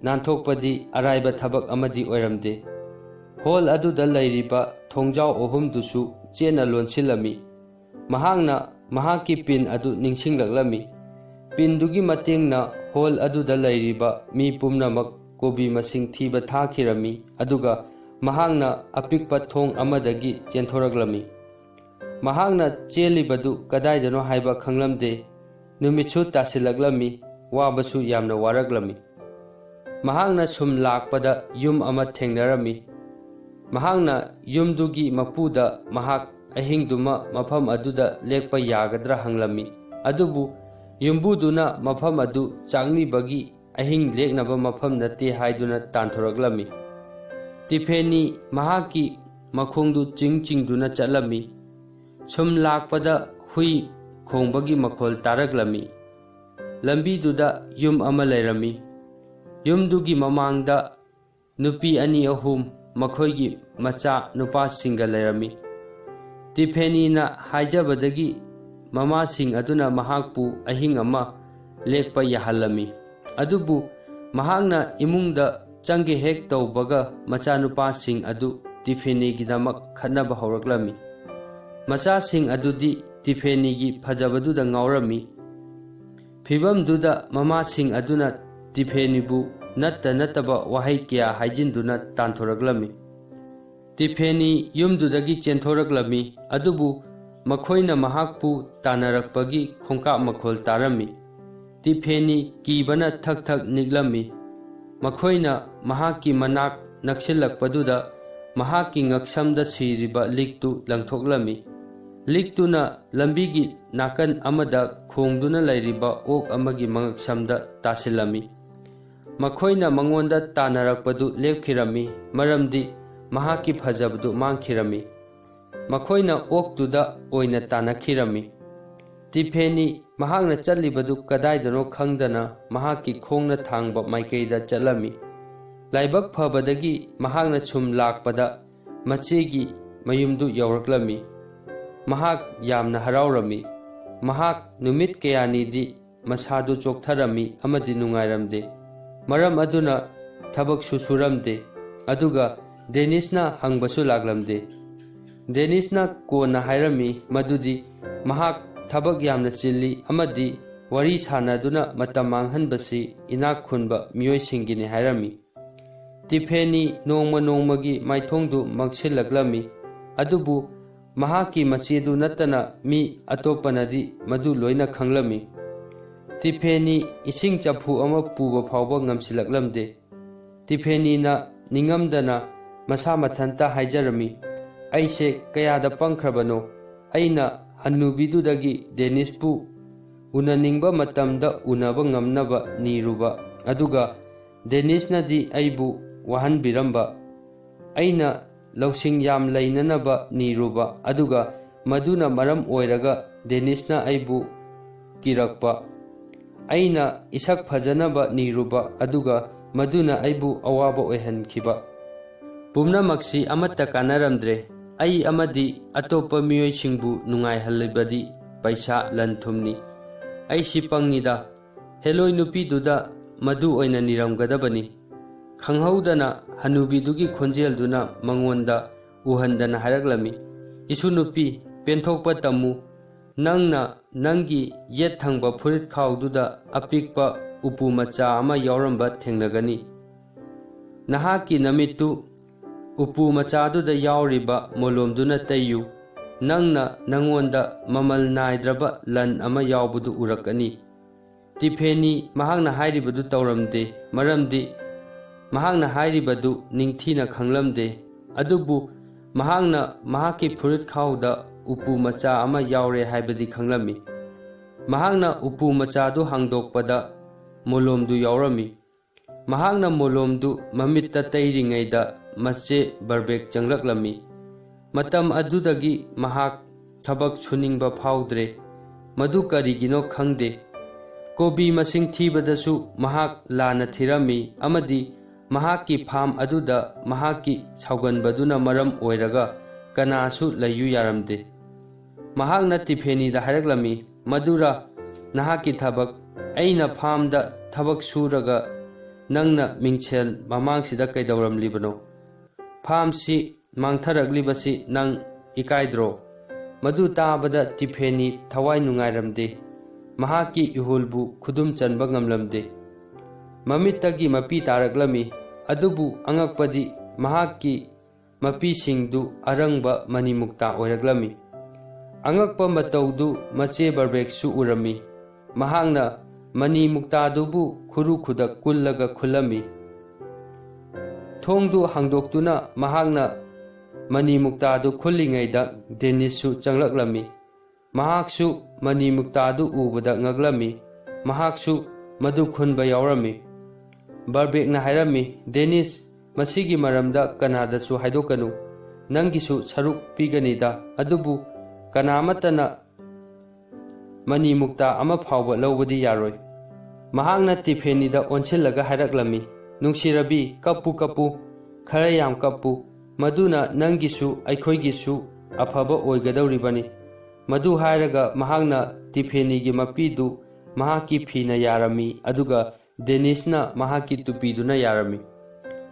ꯅꯥꯟꯊꯣꯛꯄꯗꯤ ꯑꯔꯥꯏꯕ ꯊꯕꯛ ꯑꯃꯗꯤ ꯑꯣꯏꯔꯝꯗꯦ꯫ ꯍꯣꯜ ꯑꯗꯨꯗ ꯂꯩꯔꯤꯕ ꯊꯣꯡꯖꯥꯎ ꯑꯍꯨꯝꯗꯨꯁꯨ ꯆꯦꯠꯅ ꯂꯣꯟꯁꯤꯜꯂꯝꯃꯤ꯫ ꯃꯍꯥꯛꯅ ꯃꯍꯥꯛꯀꯤ ꯄꯤꯟ ꯑꯗꯨ ꯅꯤꯡꯁꯤꯡꯂꯛꯂꯝꯃꯤ꯫ ꯄꯤꯟꯗꯨꯒꯤ ꯃꯇꯦꯡꯅ ꯍꯣꯜ ꯑꯗꯨꯗ ꯂꯩꯔꯤꯕ ꯃꯤ ꯄꯨꯝꯅꯃꯛ ꯀꯣꯕꯤ ꯃꯁꯤꯡ ꯊꯤꯕ ꯊꯥꯈꯤꯔꯝꯃꯤ, ꯑꯗꯨꯒ ꯃꯍꯥꯛꯅ ꯑꯄꯤꯛꯄ ꯊꯣꯡ ꯑꯃꯗꯒꯤ ꯆꯦꯟꯊꯣꯔꯛꯂꯝꯃꯤ꯫ ꯃꯍꯥꯛꯅ ꯆꯦꯜꯂꯤꯕꯗꯨ ꯀꯗꯥꯏꯗꯅꯣ ꯍꯥꯏꯕ ꯈꯪꯂꯝꯗꯦ꯫ ꯅꯨꯃꯤꯠꯁꯨ ꯇꯥꯁꯤꯜꯂꯛꯂꯝꯃꯤ, ꯋꯥꯕꯁꯨ ꯌꯥꯝꯅ ꯋꯥꯔꯛꯂꯝꯃꯤ꯫ ꯃꯍꯥꯛꯅ ꯁꯨꯝ ꯂꯥꯛꯄꯗ ꯌꯨꯝ ꯑꯃ ꯊꯦꯡꯅꯔꯝꯃꯤ꯫ ꯃꯍꯥꯛꯅ ꯌꯨꯝꯗꯨꯒꯤ ꯃꯄꯨꯗ ꯃꯍꯥꯛ ꯑꯍꯤꯡꯗꯨꯃ ꯃꯐꯝ ꯑꯗꯨꯗ ꯂꯦꯛꯄ ꯌꯥꯒꯗ꯭ꯔꯥ ꯍꯪꯂꯝꯃꯤ꯫ ꯑꯗꯨꯕꯨ ꯌꯨꯝꯕꯨꯗꯨꯅ ꯃꯐꯝ ꯑꯗꯨ ꯆꯥꯛꯅꯤꯕꯒꯤ ꯑꯍꯤꯡ ꯂꯦꯛꯅꯕ ꯃꯐꯝ ꯅꯠꯇꯦ ꯍꯥꯏꯗꯨꯅ ꯇꯥꯟꯊꯣꯔꯛꯂꯝꯃꯤ꯫ ꯇꯤꯐꯦꯅꯤ ꯃꯍꯥꯛꯀꯤ ꯃꯈꯣꯡꯗꯨ ꯆꯤꯡ ꯆꯤꯡꯗꯨꯅ ꯆꯠꯂꯝꯃꯤ꯫ ꯁꯨꯝ ꯂꯥꯛꯄꯗ ꯍꯨꯏ ꯈꯣꯡꯕꯒꯤ ꯃꯈꯣꯜ ꯇꯥꯔꯛꯂꯝꯃꯤ꯫ ꯂꯝꯕꯤꯗꯨꯗ ꯌꯨꯝ ꯑꯃ ꯂꯩꯔꯝꯃꯤ꯫ ꯌꯨꯝꯗꯨꯒꯤ ꯃꯃꯥꯡꯗ ꯅꯨꯄꯤ ꯑꯅꯤ ꯑꯍꯨꯝ ꯃꯈꯣꯏꯒꯤ ꯃꯆꯥ ꯅꯨꯄꯥꯁꯤꯡꯒ ꯂꯩꯔꯝꯃꯤ꯫ ꯇꯤꯐꯦꯅꯤꯅ ꯍꯥꯏꯖꯕꯗꯒꯤ ꯃꯃꯥꯁꯤꯡ ꯑꯗꯨꯅ ꯃꯍꯥꯛꯄꯨ ꯑꯍꯤꯡ ꯑꯃ ꯂꯦꯛꯄ ꯌꯥꯍꯜꯂꯝꯃꯤ꯫ ꯑꯗꯨꯕꯨ ꯃꯍꯥꯛꯅ ꯏꯃꯨꯡꯗ ꯆꯪꯒꯦ ꯍꯦꯛ ꯇꯧꯕꯒ ꯃꯆꯥꯅꯨꯄꯥꯁꯤꯡ ꯑꯗꯨ ꯇꯤꯐꯦꯅꯤꯒꯤꯗꯃꯛ ꯈꯠꯅꯕ ꯍꯧꯔꯛꯂꯝꯃꯤ꯫ ꯃꯆꯥꯁꯤꯡ ꯑꯗꯨꯗꯤ ꯇꯤꯐꯦꯅꯤꯒꯤ ꯐꯖꯕꯗꯨꯗ ꯉꯥꯎꯔꯝꯃꯤ꯫ ꯐꯤꯚꯝꯗꯨꯗ ꯃꯃꯥꯁꯤꯡ ꯑꯗꯨꯅ ꯇꯤꯐꯦꯅꯤꯕꯨ ꯅꯠꯇ ꯅꯠꯇꯕ ꯋꯥꯍꯩ ꯀꯌꯥ ꯍꯥꯏꯖꯤꯟꯗꯨꯅ ꯇꯥꯟꯊꯣꯔꯛꯂꯝꯃꯤ꯫ ꯇꯤꯐꯦꯅꯤ ꯌꯨꯝꯗꯨꯗꯒꯤ ꯆꯦꯟꯊꯣꯔꯛꯂꯝꯃꯤ, ꯑꯗꯨꯕꯨ ꯃꯈꯣꯏꯅ ꯃꯍꯥꯛꯄꯨ ꯇꯥꯟꯅꯔꯛꯄꯒꯤ ꯈꯣꯡꯀꯥꯞ ꯃꯈꯣꯜ ꯇꯥꯔꯝꯃꯤ꯫ ꯇꯤꯐꯦꯅꯤ ꯀꯤꯕꯅ ꯊꯛ ꯊꯛ ꯅꯤꯛꯂꯝꯃꯤ꯫ ꯃꯈꯣꯏꯅ ꯃꯍꯥꯛꯀꯤ ꯃꯅꯥꯛ ꯅꯛꯁꯤꯜꯂꯛꯄꯗꯨꯗ ꯃꯍꯥꯛꯀꯤ ꯉꯛꯁꯝꯗ ꯁꯤꯔꯤꯕ ꯂꯤꯛꯇꯨ ꯂꯪꯊꯣꯛꯂꯝꯃꯤ꯫ ꯂꯤꯛꯇꯨꯅ ꯂꯝꯕꯤꯒꯤ ꯅꯥꯀꯟ ꯑꯃꯗ ꯈꯣꯡꯗꯨꯅ ꯂꯩꯔꯤꯕ ꯑꯣꯛ ꯑꯃꯒꯤ ꯃꯉꯛꯁꯝꯗ ꯇꯥꯁꯤꯜꯂꯝꯃꯤ꯫ ꯃꯈꯣꯏꯅ ꯃꯉꯣꯟꯗ ꯇꯥꯟꯅꯔꯛꯄꯗꯨ ꯂꯦꯞꯈꯤꯔꯝꯃꯤ, ꯃꯔꯝꯗꯤ ꯃꯍꯥꯛꯀꯤ ꯐꯖꯕꯗꯨ ꯃꯥꯡꯈꯤꯔꯝꯃꯤ꯫ ꯃꯈꯣꯏꯅ ꯑꯣꯛꯇꯨꯗ ꯑꯣꯏꯅ ꯇꯥꯟꯅꯈꯤꯔꯝꯃꯤ꯫ ꯇꯤꯐꯦꯅꯤ ꯃꯍꯥꯛꯅ ꯆꯠꯂꯤꯕꯗꯨ ꯀꯗꯥꯏꯗꯅꯣ ꯈꯪꯗꯅ ꯃꯍꯥꯛꯀꯤ ꯈꯣꯡꯅ ꯊꯥꯡꯕ ꯃꯥꯏꯀꯩꯗ ꯆꯠꯂꯝꯃꯤ꯫ ꯂꯥꯏꯕꯛ ꯐꯕꯗꯒꯤ ꯃꯍꯥꯛꯅ ꯁꯨꯝ ꯂꯥꯛꯄꯗ ꯃꯆꯦꯒꯤ ꯃꯌꯨꯝꯗꯨ ꯌꯧꯔꯛꯂꯝꯃꯤ꯫ ꯃꯍꯥꯛ ꯌꯥꯝꯅ ꯍꯔꯥꯎꯔꯝꯃꯤ꯫ ꯃꯍꯥꯛ ꯅꯨꯃꯤꯠ ꯀꯌꯥꯅꯤꯗꯤ ꯃꯁꯥꯗꯨ ꯆꯣꯛꯊꯔꯝꯃꯤ ꯑꯃꯗꯤ ꯅꯨꯡꯉꯥꯏꯔꯝꯗꯦ꯫ ꯃꯔꯝ ꯑꯗꯨꯅ ꯊꯕꯛꯁꯨ ꯁꯨꯔꯝꯗꯦ꯫ ꯑꯗꯨꯒ ꯗꯦꯅꯤꯁꯅ ꯍꯪꯕꯁꯨ ꯂꯥꯛꯂꯝꯗꯦ꯫ ꯗꯦꯅꯤꯁꯅ ꯀꯣꯟꯅ ꯍꯥꯏꯔꯝꯃꯤ ꯃꯗꯨꯗꯤ ꯃꯍꯥꯛ ꯊꯕꯛ ꯌꯥꯝꯅ ꯆꯤꯜꯂꯤ ꯑꯃꯗꯤ ꯋꯥꯔꯤ ꯁꯥꯟꯅꯗꯨꯅ ꯃꯇꯝ ꯃꯥꯡꯍꯟꯕꯁꯤ ꯏꯅꯥꯛ ꯈꯨꯟꯕ ꯃꯤꯑꯣꯏꯁꯤꯡꯒꯤꯅꯤ ꯍꯥꯏꯔꯝꯃꯤ꯫ ꯇꯤꯐꯦꯅꯤ ꯅꯣꯡꯃ ꯅꯣꯡꯃꯒꯤ ꯃꯥꯏꯊꯣꯡꯗꯨ ꯃꯛꯁꯤꯜꯂꯛꯂꯝꯃꯤ, ꯑꯗꯨꯕꯨ ꯃꯍꯥꯛꯀꯤ ꯃꯆꯦꯗꯨ ꯅꯠꯇꯅ ꯃꯤ ꯑꯇꯣꯞꯄꯅꯗꯤ ꯃꯗꯨ ꯂꯣꯏꯅ ꯈꯪꯂꯝꯃꯤ꯫ ꯇꯤꯐꯦꯅꯤ ꯏꯁꯤꯡ ꯆꯐꯨ ꯑꯃ ꯄꯨꯕ ꯐꯥꯎꯕ ꯉꯝꯁꯤꯜꯂꯛꯂꯝꯗꯦ꯫ ꯇꯤꯐꯦꯅꯤꯅ ꯅꯤꯡꯉꯝꯗꯅ ꯃꯁꯥ ꯃꯊꯟꯇ ꯍꯥꯏꯖꯔꯝꯃꯤ, "ꯑꯩꯁꯦ ꯀꯌꯥꯗ ꯄꯪꯈ꯭ꯔꯕꯅꯣ! ꯑꯩꯅ ꯍꯟꯅꯨꯕꯤꯗꯨꯗꯒꯤ ꯗꯦꯅꯤꯁꯄꯨ ꯎꯅꯅꯤꯡꯕ ꯃꯇꯝꯗ ꯎꯅꯕ ꯉꯝꯅꯕ ꯅꯤꯔꯨꯕ, ꯑꯗꯨꯒ ꯗꯦꯅꯤꯁꯅꯗꯤ ꯑꯩꯕꯨ ꯋꯥꯍꯟꯕꯤꯔꯝꯕ꯫ ꯑꯩꯅ ꯂꯧꯁꯤꯡ ꯌꯥꯝ ꯂꯩꯅꯅꯕ ꯅꯤꯔꯨꯕ, ꯑꯗꯨꯒ ꯃꯗꯨꯅ ꯃꯔꯝ ꯑꯣꯏꯔꯒ ꯗꯦꯅꯤꯁꯅ ꯑꯩꯕꯨ ꯀꯤꯔꯛꯄ꯫ ꯑꯩꯅ ꯏꯁꯛ ꯐꯖꯅꯕ ꯅꯤꯔꯨꯕ, ꯑꯗꯨꯒ ꯃꯗꯨꯅ ꯑꯩꯕꯨ ꯑꯋꯥꯕ ꯑꯣꯏꯍꯟꯈꯤꯕ꯫ ꯄꯨꯝꯅꯃꯛꯁꯤ ꯑꯃꯠꯇ ꯀꯥꯟꯅꯔꯝꯗ꯭ꯔꯦ꯫ ꯑꯩ ꯑꯃꯗꯤ ꯑꯇꯣꯞꯄ ꯃꯤꯑꯣꯏꯁꯤꯡꯕꯨ ꯅꯨꯡꯉꯥꯏꯍꯜꯂꯤꯕꯗꯤ ꯄꯩꯁꯥ, ꯂꯟ ꯊꯨꯝꯅꯤ꯫ ꯑꯩꯁꯤ ꯄꯪꯉꯤꯗ꯫ ꯍꯦꯂꯣꯏ ꯅꯨꯄꯤꯗꯨꯗ ꯃꯗꯨ ꯑꯣꯏꯅ ꯅꯤꯔꯝꯒꯗꯕꯅꯤ꯫" ꯈꯪꯍꯧꯗꯅ ꯍꯅꯨꯕꯤꯗꯨꯒꯤ ꯈꯣꯟꯖꯦꯜꯗꯨꯅ ꯃꯉꯣꯟꯗ ꯎꯍꯟꯗꯅ ꯍꯥꯏꯔꯛꯂꯝꯃꯤ, "ꯏꯁꯨ ꯅꯨꯄꯤ, ꯄꯦꯟꯊꯣꯛꯄ ꯇꯝꯃꯨ꯫ ꯅꯪꯅ ꯅꯪꯒꯤ ꯌꯦꯠ ꯊꯪꯕ ꯐꯨꯔꯤꯠ ꯈꯥꯎꯗꯨꯗ ꯑꯄꯤꯛꯄ ꯎꯄꯨ ꯃꯆꯥ ꯑꯃ ꯌꯥꯎꯔꯝꯕ ꯊꯦꯡꯅꯒꯅꯤ꯫ ꯅꯍꯥꯛꯀꯤ ꯅꯃꯤꯠꯇꯨ ꯎꯄꯨ ꯃꯆꯥꯗꯨꯗ ꯌꯥꯎꯔꯤꯕ ꯃꯣꯂꯣꯝꯗꯨꯅ ꯇꯩꯌꯨ꯫ ꯅꯪꯅ ꯅꯉꯣꯟꯗ ꯃꯃꯜ ꯅꯥꯏꯗ꯭ꯔꯕ ꯂꯟ ꯑꯃ ꯌꯥꯎꯕꯗꯨ ꯎꯔꯛꯀꯅꯤ꯫" ꯇꯤꯐꯦꯅꯤ ꯃꯍꯥꯛꯅ ꯍꯥꯏꯔꯤꯕꯗꯨ ꯇꯧꯔꯝꯗꯦ, ꯃꯔꯝꯗꯤ ꯃꯍꯥꯛꯅ ꯍꯥꯏꯔꯤꯕꯗꯨ ꯅꯤꯡꯊꯤꯅ ꯈꯪꯂꯝꯗꯦ꯫ ꯑꯗꯨꯕꯨ ꯃꯍꯥꯛꯅ ꯃꯍꯥꯛꯀꯤ ꯐꯨꯔꯤꯠ ꯈꯥꯎꯗ ꯎꯄꯨ ꯃꯆꯥ ꯑꯃ ꯌꯥꯎꯔꯦ ꯍꯥꯏꯕꯗꯤ ꯈꯪꯂꯝꯃꯤ꯫ ꯃꯍꯥꯛꯅ ꯎꯄꯨ ꯃꯆꯥꯗꯨ ꯍꯥꯡꯗꯣꯛꯄꯗ ꯃꯣꯂꯣꯝꯗꯨ ꯌꯥꯎꯔꯝꯃꯤ꯫ ꯃꯍꯥꯛꯅ ꯃꯣꯂꯣꯝꯗꯨ ꯃꯃꯤꯠꯇ ꯇꯩꯔꯤꯉꯩꯗ ꯃꯆꯦ ꯕꯔꯕꯦꯛ ꯆꯪꯂꯛꯂꯝꯃꯤ꯫ ꯃꯇꯝ ꯑꯗꯨꯗꯒꯤ ꯃꯍꯥꯛ ꯊꯕꯛ ꯁꯨꯅꯤꯡꯕ ꯐꯥꯎꯗ꯭ꯔꯦ꯫ ꯃꯗꯨ ꯀꯔꯤꯒꯤꯅꯣ ꯈꯪꯗꯦ꯫ ꯀꯣꯕꯤ ꯃꯁꯤꯡ ꯊꯤꯕꯗꯁꯨ ꯃꯍꯥꯛ ꯂꯥꯟꯅ ꯊꯤꯔꯝꯃꯤ ꯑꯃꯗꯤ ꯃꯍꯥꯛꯀꯤ ꯐꯥꯝ ꯑꯗꯨꯗ ꯃꯍꯥꯛꯀꯤ ꯁꯥꯎꯒꯟꯕꯗꯨꯅ ꯃꯔꯝ ꯑꯣꯏꯔꯒ ꯀꯅꯥꯁꯨ ꯂꯩꯌꯨ ꯌꯥꯔꯝꯗꯦ꯫ ꯃꯍꯥꯛꯅ ꯇꯤꯐꯦꯅꯤꯗ ꯍꯥꯏꯔꯛꯂꯝꯃꯤ, "ꯃꯗꯨꯔ ꯅꯍꯥꯛꯀꯤ ꯊꯕꯛ? ꯑꯩꯅ ꯐꯥꯝꯗ ꯊꯕꯛ ꯁꯨꯔꯒ ꯅꯪꯅ ꯃꯤꯡꯁꯦꯜ ꯃꯃꯥꯡꯁꯤꯗ ꯀꯩꯗꯧꯔꯝꯂꯤꯕꯅꯣ? ꯐꯥꯝꯁꯤ ꯃꯥꯡꯊꯔꯛꯂꯤꯕꯁꯤ ꯅꯪ ꯏꯀꯥꯏꯗ꯭ꯔꯣ?" ꯃꯗꯨ ꯇꯥꯕꯗ ꯇꯤꯐꯦꯅꯤ ꯊꯋꯥꯏ ꯅꯨꯡꯉꯥꯏꯔꯝꯗꯦ꯫ ꯃꯍꯥꯛꯀꯤ ꯏꯍꯨꯜꯕꯨ ꯈꯨꯗꯨꯝ ꯆꯟꯕ ꯉꯝꯂꯝꯗꯦ꯫ ꯃꯃꯤꯠꯇꯒꯤ ꯃꯄꯤ ꯇꯥꯔꯛꯂꯝꯃꯤ, ꯑꯗꯨꯕꯨ ꯑꯉꯛꯄꯗꯤ ꯃꯍꯥꯛꯀꯤ ꯃꯄꯤꯁꯤꯡꯗꯨ ꯑꯔꯪꯕ ꯃꯅꯤꯃꯨꯛꯇꯥ ꯑꯣꯏꯔꯛꯂꯝꯃꯤ꯫ ꯑꯉꯛꯄ ꯃꯇꯧꯗꯨ ꯃꯆꯦ ꯕꯔꯕꯦꯛꯁꯨ ꯎꯔꯝꯃꯤ꯫ ꯃꯍꯥꯛꯅ ꯃꯅꯤꯃꯨꯛꯇꯥꯗꯨꯕꯨ ꯈꯨꯔꯨ ꯈꯨꯗꯛ ꯀꯨꯜꯂꯒ ꯈꯨꯜꯂꯝꯃꯤ꯫ ꯊꯣꯡꯗꯨ ꯍꯥꯡꯗꯣꯛꯇꯨꯅ ꯃꯍꯥꯛꯅ ꯃꯅꯤ ꯃꯨꯛꯇꯥꯗꯨ ꯈꯨꯜꯂꯤꯉꯩꯗ ꯗꯦꯅꯤꯁꯁꯨ ꯆꯪꯂꯛꯂꯝꯃꯤ꯫ ꯃꯍꯥꯛꯁꯨ ꯃꯅꯤ ꯃꯨꯛꯇꯥꯗꯨ ꯎꯕꯗ ꯉꯛꯂꯝꯃꯤ꯫ ꯃꯍꯥꯛꯁꯨ ꯃꯗꯨ ꯈꯨꯟꯕ ꯌꯥꯎꯔꯝꯃꯤ꯫ ꯕꯔꯕꯦꯛꯅ ꯍꯥꯏꯔꯝꯃꯤ, "ꯗꯦꯅꯤꯁ, ꯃꯁꯤꯒꯤ ꯃꯔꯝꯗ ꯀꯅꯥꯗꯁꯨ ꯍꯥꯏꯗꯣꯛꯀꯅꯨ꯫ ꯅꯪꯒꯤꯁꯨ ꯁꯔꯨꯛ ꯄꯤꯒꯅꯤꯗ, ꯑꯗꯨꯕꯨ ꯀꯅꯥ ꯑꯃꯠꯇꯅ ꯃꯅꯤ ꯃꯨꯛꯇꯥ ꯑꯃ ꯐꯥꯎꯕ ꯂꯧꯕꯗꯤ ꯌꯥꯔꯣꯏ꯫" ꯃꯍꯥꯛꯅ ꯇꯤꯐꯦꯅꯤꯗ ꯑꯣꯟꯁꯤꯜꯂꯒ ꯍꯥꯏꯔꯛꯂꯝꯃꯤ, "ꯅꯨꯡꯁꯤꯔꯕꯤ, ꯀꯞꯄꯨ ꯀꯞꯄꯨ, ꯈꯔ ꯌꯥꯝ ꯀꯞꯄꯨ꯫ ꯃꯗꯨꯅ ꯅꯪꯒꯤꯁꯨ ꯑꯩꯈꯣꯏꯒꯤꯁꯨ ꯑꯐꯕ ꯑꯣꯏꯒꯗꯧꯔꯤꯕꯅꯤ꯫" ꯃꯗꯨ ꯍꯥꯏꯔꯒ ꯃꯍꯥꯛꯅ ꯇꯤꯐꯦꯅꯤꯒꯤ ꯃꯄꯤꯗꯨ ꯃꯍꯥꯛꯀꯤ ꯐꯤꯅ ꯌꯥꯔꯝꯃꯤ, ꯑꯗꯨꯒ ꯗꯦꯅꯤꯁꯅ ꯃꯍꯥꯛꯀꯤ ꯇꯨꯄꯤꯗꯨꯅ ꯌꯥꯔꯝꯃꯤ꯫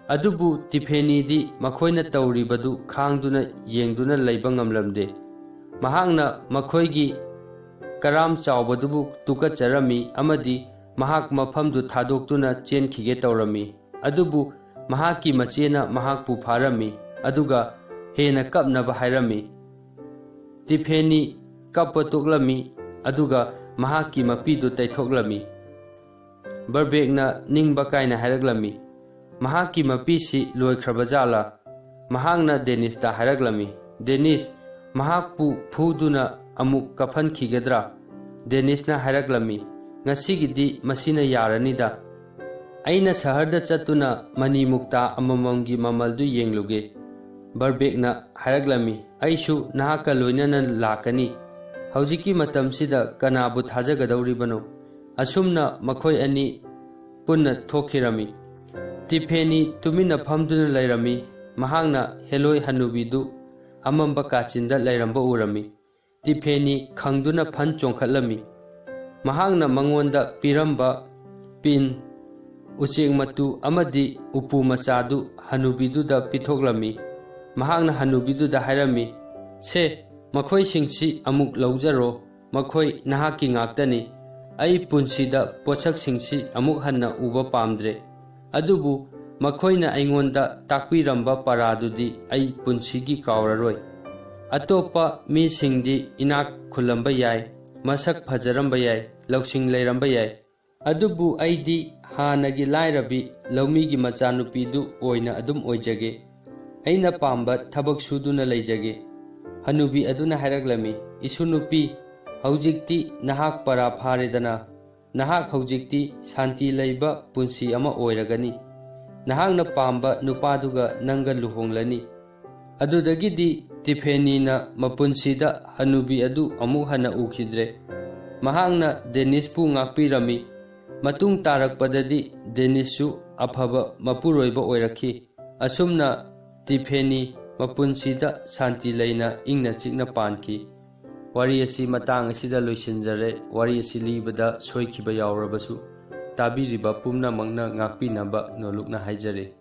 ꯑꯗꯨꯕꯨ ꯇꯤꯐꯦꯅꯤꯗꯤ ꯃꯈꯣꯏꯅ ꯇꯧꯔꯤꯕꯗꯨ ꯈꯥꯡꯗꯨꯅ ꯌꯦꯡꯗꯨꯅ ꯂꯩꯕ ꯉꯝꯂꯝꯗꯦ꯫ ꯃꯍꯥꯛꯅ ꯃꯈꯣꯏꯒꯤ ꯀꯔꯥꯝ ꯆꯥꯎꯕꯗꯨꯕꯨ ꯇꯨꯀꯠꯆꯔꯝꯃꯤ ꯑꯃꯗꯤ ꯃꯍꯥꯛ ꯃꯐꯝꯗꯨ ꯊꯥꯗꯣꯛꯇꯨꯅ ꯆꯦꯟꯈꯤꯒꯦ ꯇꯧꯔꯝꯃꯤ꯫ ꯑꯗꯨꯕꯨ ꯃꯍꯥꯛꯀꯤ ꯃꯆꯦꯅ ꯃꯍꯥꯛꯄꯨ ꯐꯥꯔꯝꯃꯤ, ꯑꯗꯨꯒ ꯍꯦꯟꯅ ꯀꯞꯅꯕ ꯍꯥꯏꯔꯝꯃꯤ꯫ ꯇꯤꯐꯦꯅꯤ ꯀꯞꯄ ꯇꯣꯛꯂꯝꯃꯤ, ꯑꯗꯨꯒ ꯃꯍꯥꯛꯀꯤ ꯃꯄꯤꯗꯨ ꯇꯩꯊꯣꯛꯂꯝꯃꯤ꯫ ꯕꯔꯕꯦꯛꯅ ꯅꯤꯡꯕ ꯀꯥꯏꯅ ꯍꯥꯏꯔꯛꯂꯝꯃꯤ, "ꯃꯍꯥꯛꯀꯤ ꯃꯄꯤꯁꯤ ꯂꯣꯏꯈ꯭ꯔꯕ ꯖꯥꯠꯂꯥ?" ꯃꯍꯥꯛꯅ ꯗꯦꯅꯤꯁꯇ ꯍꯥꯏꯔꯛꯂꯝꯃꯤ, "ꯗꯦꯅꯤꯁ, ꯃꯍꯥꯛꯄꯨ ꯐꯨꯗꯨꯅ ꯑꯃꯨꯛ ꯀꯞꯍꯟꯈꯤꯒꯗ꯭ꯔꯥ?" ꯗꯦꯅꯤꯁꯅ ꯍꯥꯏꯔꯛꯂꯝꯃꯤ, "ꯉꯁꯤꯒꯤꯗꯤ ꯃꯁꯤꯅ ꯌꯥꯔꯅꯤꯗ꯫ ꯑꯩꯅ ꯁꯍꯔꯗ ꯆꯠꯇꯨꯅ ꯃꯅꯤ ꯃꯨꯛꯇꯥ ꯑꯃꯃꯝꯒꯤ ꯃꯃꯜꯗꯨ ꯌꯦꯡꯂꯨꯒꯦ꯫" ꯕꯔꯕꯦꯛꯅ ꯍꯥꯏꯔꯛꯂꯝꯃꯤ, "ꯑꯩꯁꯨ ꯅꯍꯥꯛꯀ ꯂꯣꯏꯅꯅ ꯂꯥꯛꯀꯅꯤ꯫ ꯍꯧꯖꯤꯛꯀꯤ ꯃꯇꯝꯁꯤꯗ ꯀꯅꯥꯕꯨ ꯊꯥꯖꯒꯗꯧꯔꯤꯕꯅꯣ?" ꯑꯁꯨꯝꯅ ꯃꯈꯣꯏ ꯑꯅꯤ ꯄꯨꯟꯅ ꯊꯣꯛꯈꯤꯔꯝꯃꯤ꯫ ꯇꯤꯐꯦꯅꯤ ꯇꯨꯃꯤꯟꯅ ꯐꯝꯗꯨꯅ ꯂꯩꯔꯝꯃꯤ꯫ ꯃꯍꯥꯛꯅ ꯍꯦꯂꯣꯏ ꯍꯅꯨꯕꯤꯗꯨ ꯑꯃꯝꯕ ꯀꯥꯆꯤꯟꯗ ꯂꯩꯔꯝꯕ ꯎꯔꯝꯃꯤ꯫ ꯇꯤꯐꯦꯅꯤ ꯈꯪꯗꯨꯅ ꯐꯟ ꯆꯣꯡꯈꯠꯂꯝꯃꯤ꯫ ꯃꯍꯥꯛꯅ ꯃꯉꯣꯟꯗ ꯄꯤꯔꯝꯕ ꯄꯤꯟ, ꯎꯆꯦꯛ ꯃꯇꯨ ꯑꯃꯗꯤ ꯎꯄꯨ ꯃꯆꯥꯗꯨ ꯍꯅꯨꯕꯤꯗꯨꯗ ꯄꯤꯊꯣꯛꯂꯝꯃꯤ꯫ ꯃꯍꯥꯛꯅ ꯍꯅꯨꯕꯤꯗꯨꯗ ꯍꯥꯏꯔꯝꯃꯤ, "ꯁꯦ, ꯃꯈꯣꯏꯁꯤꯡꯁꯤ ꯑꯃꯨꯛ ꯂꯧꯖꯔꯣ꯫ ꯃꯈꯣꯏ ꯅꯍꯥꯛꯀꯤ ꯉꯥꯛꯇꯅꯤ꯫ ꯑꯩ ꯄꯨꯟꯁꯤꯗ ꯄꯣꯠꯁꯛꯁꯤꯡꯁꯤ ꯑꯃꯨꯛ ꯍꯟꯅ ꯎꯕ ꯄꯥꯝꯗ꯭ꯔꯦ꯫ ꯑꯗꯨꯕꯨ ꯃꯈꯣꯏꯅ ꯑꯩꯉꯣꯟꯗ ꯇꯥꯛꯄꯤꯔꯝꯕ ꯄꯔꯥꯗꯨꯗꯤ ꯑꯩ ꯄꯨꯟꯁꯤꯒꯤ ꯀꯥꯎꯔꯔꯣꯏ꯫ ꯑꯇꯣꯞꯄ ꯃꯤꯁꯤꯡꯗꯤ ꯏꯅꯥꯛ ꯈꯨꯜꯂꯝꯕ ꯌꯥꯏ, ꯃꯁꯛ ꯐꯖꯔꯝꯕ ꯌꯥꯏ, ꯂꯧꯁꯤꯡ ꯂꯩꯔꯝꯕ ꯌꯥꯏ, ꯑꯗꯨꯕꯨ ꯑꯩꯗꯤ ꯍꯥꯟꯅꯒꯤ ꯂꯥꯏꯔꯕꯤ ꯂꯧꯃꯤꯒꯤ ꯃꯆꯥꯅꯨꯄꯤꯗꯨ ꯑꯣꯏꯅ ꯑꯗꯨꯝ ꯑꯣꯏꯖꯒꯦ꯫ ꯑꯩꯅ ꯄꯥꯝꯕ ꯊꯕꯛ ꯁꯨꯗꯨꯅ ꯂꯩꯖꯒꯦ꯫ ꯍꯅꯨꯕꯤ ꯑꯗꯨꯅ ꯍꯥꯏꯔꯛꯂꯝꯃꯤ, "ꯏꯁꯨ ꯅꯨꯄꯤ, ꯍꯧꯖꯤꯛꯇꯤ ꯅꯍꯥꯛ ꯄꯔꯥ ꯐꯥꯔꯦꯗꯅ, ꯅꯍꯥꯛ ꯍꯧꯖꯤꯛꯇꯤ ꯁꯥꯟꯇꯤ ꯂꯩꯕ ꯄꯨꯟꯁꯤ ꯑꯃ ꯑꯣꯏꯔꯒꯅꯤ꯫ ꯅꯍꯥꯛꯅ ꯄꯥꯝꯕ ꯅꯨꯄꯥꯗꯨꯒ ꯅꯪꯒ ꯂꯨꯍꯣꯡꯂꯅꯤ"꯫ ꯑꯗꯨꯗꯒꯤꯗꯤ ꯇꯤꯐꯦꯅꯤꯅ ꯃꯄꯨꯟꯁꯤꯗ ꯍꯅꯨꯕꯤ ꯑꯗꯨ ꯑꯃꯨꯛ ꯍꯟꯅ ꯎꯈꯤꯗ꯭ꯔꯦ꯫ ꯃꯍꯥꯛꯅ ꯗꯦꯅꯤꯁꯄꯨ ꯉꯥꯛꯄꯤꯔꯝꯃꯤ꯫ ꯃꯇꯨꯡ ꯇꯥꯔꯛꯄꯗꯗꯤ ꯗꯦꯅꯤꯁꯁꯨ ꯑꯐꯕ ꯃꯄꯨꯔꯣꯏꯕ ꯑꯣꯏꯔꯛꯈꯤ꯫ ꯑꯁꯨꯝꯅ ꯇꯤꯐꯦꯅꯤ ꯃꯄꯨꯟꯁꯤꯗ ꯁꯥꯟꯇꯤ ꯂꯩꯅ ꯏꯪꯅ ꯆꯤꯛꯅ ꯄꯥꯟꯈꯤ꯫ ꯋꯥꯔꯤ ꯑꯁꯤ ꯃꯇꯥꯡ ꯑꯁꯤꯗ ꯂꯣꯏꯁꯤꯟꯖꯔꯦ꯫ ꯋꯥꯔꯤ ꯑꯁꯤ ꯂꯤꯕꯗ ꯁꯣꯏꯈꯤꯕ ꯌꯥꯎꯔꯕꯁꯨ ꯇꯥꯕꯤꯔꯤꯕ ꯄꯨꯝꯅꯃꯛꯅ ꯉꯥꯛꯄꯤꯅꯕ ꯅꯣꯂꯨꯛꯅ ꯍꯥꯏꯖꯔꯤ꯫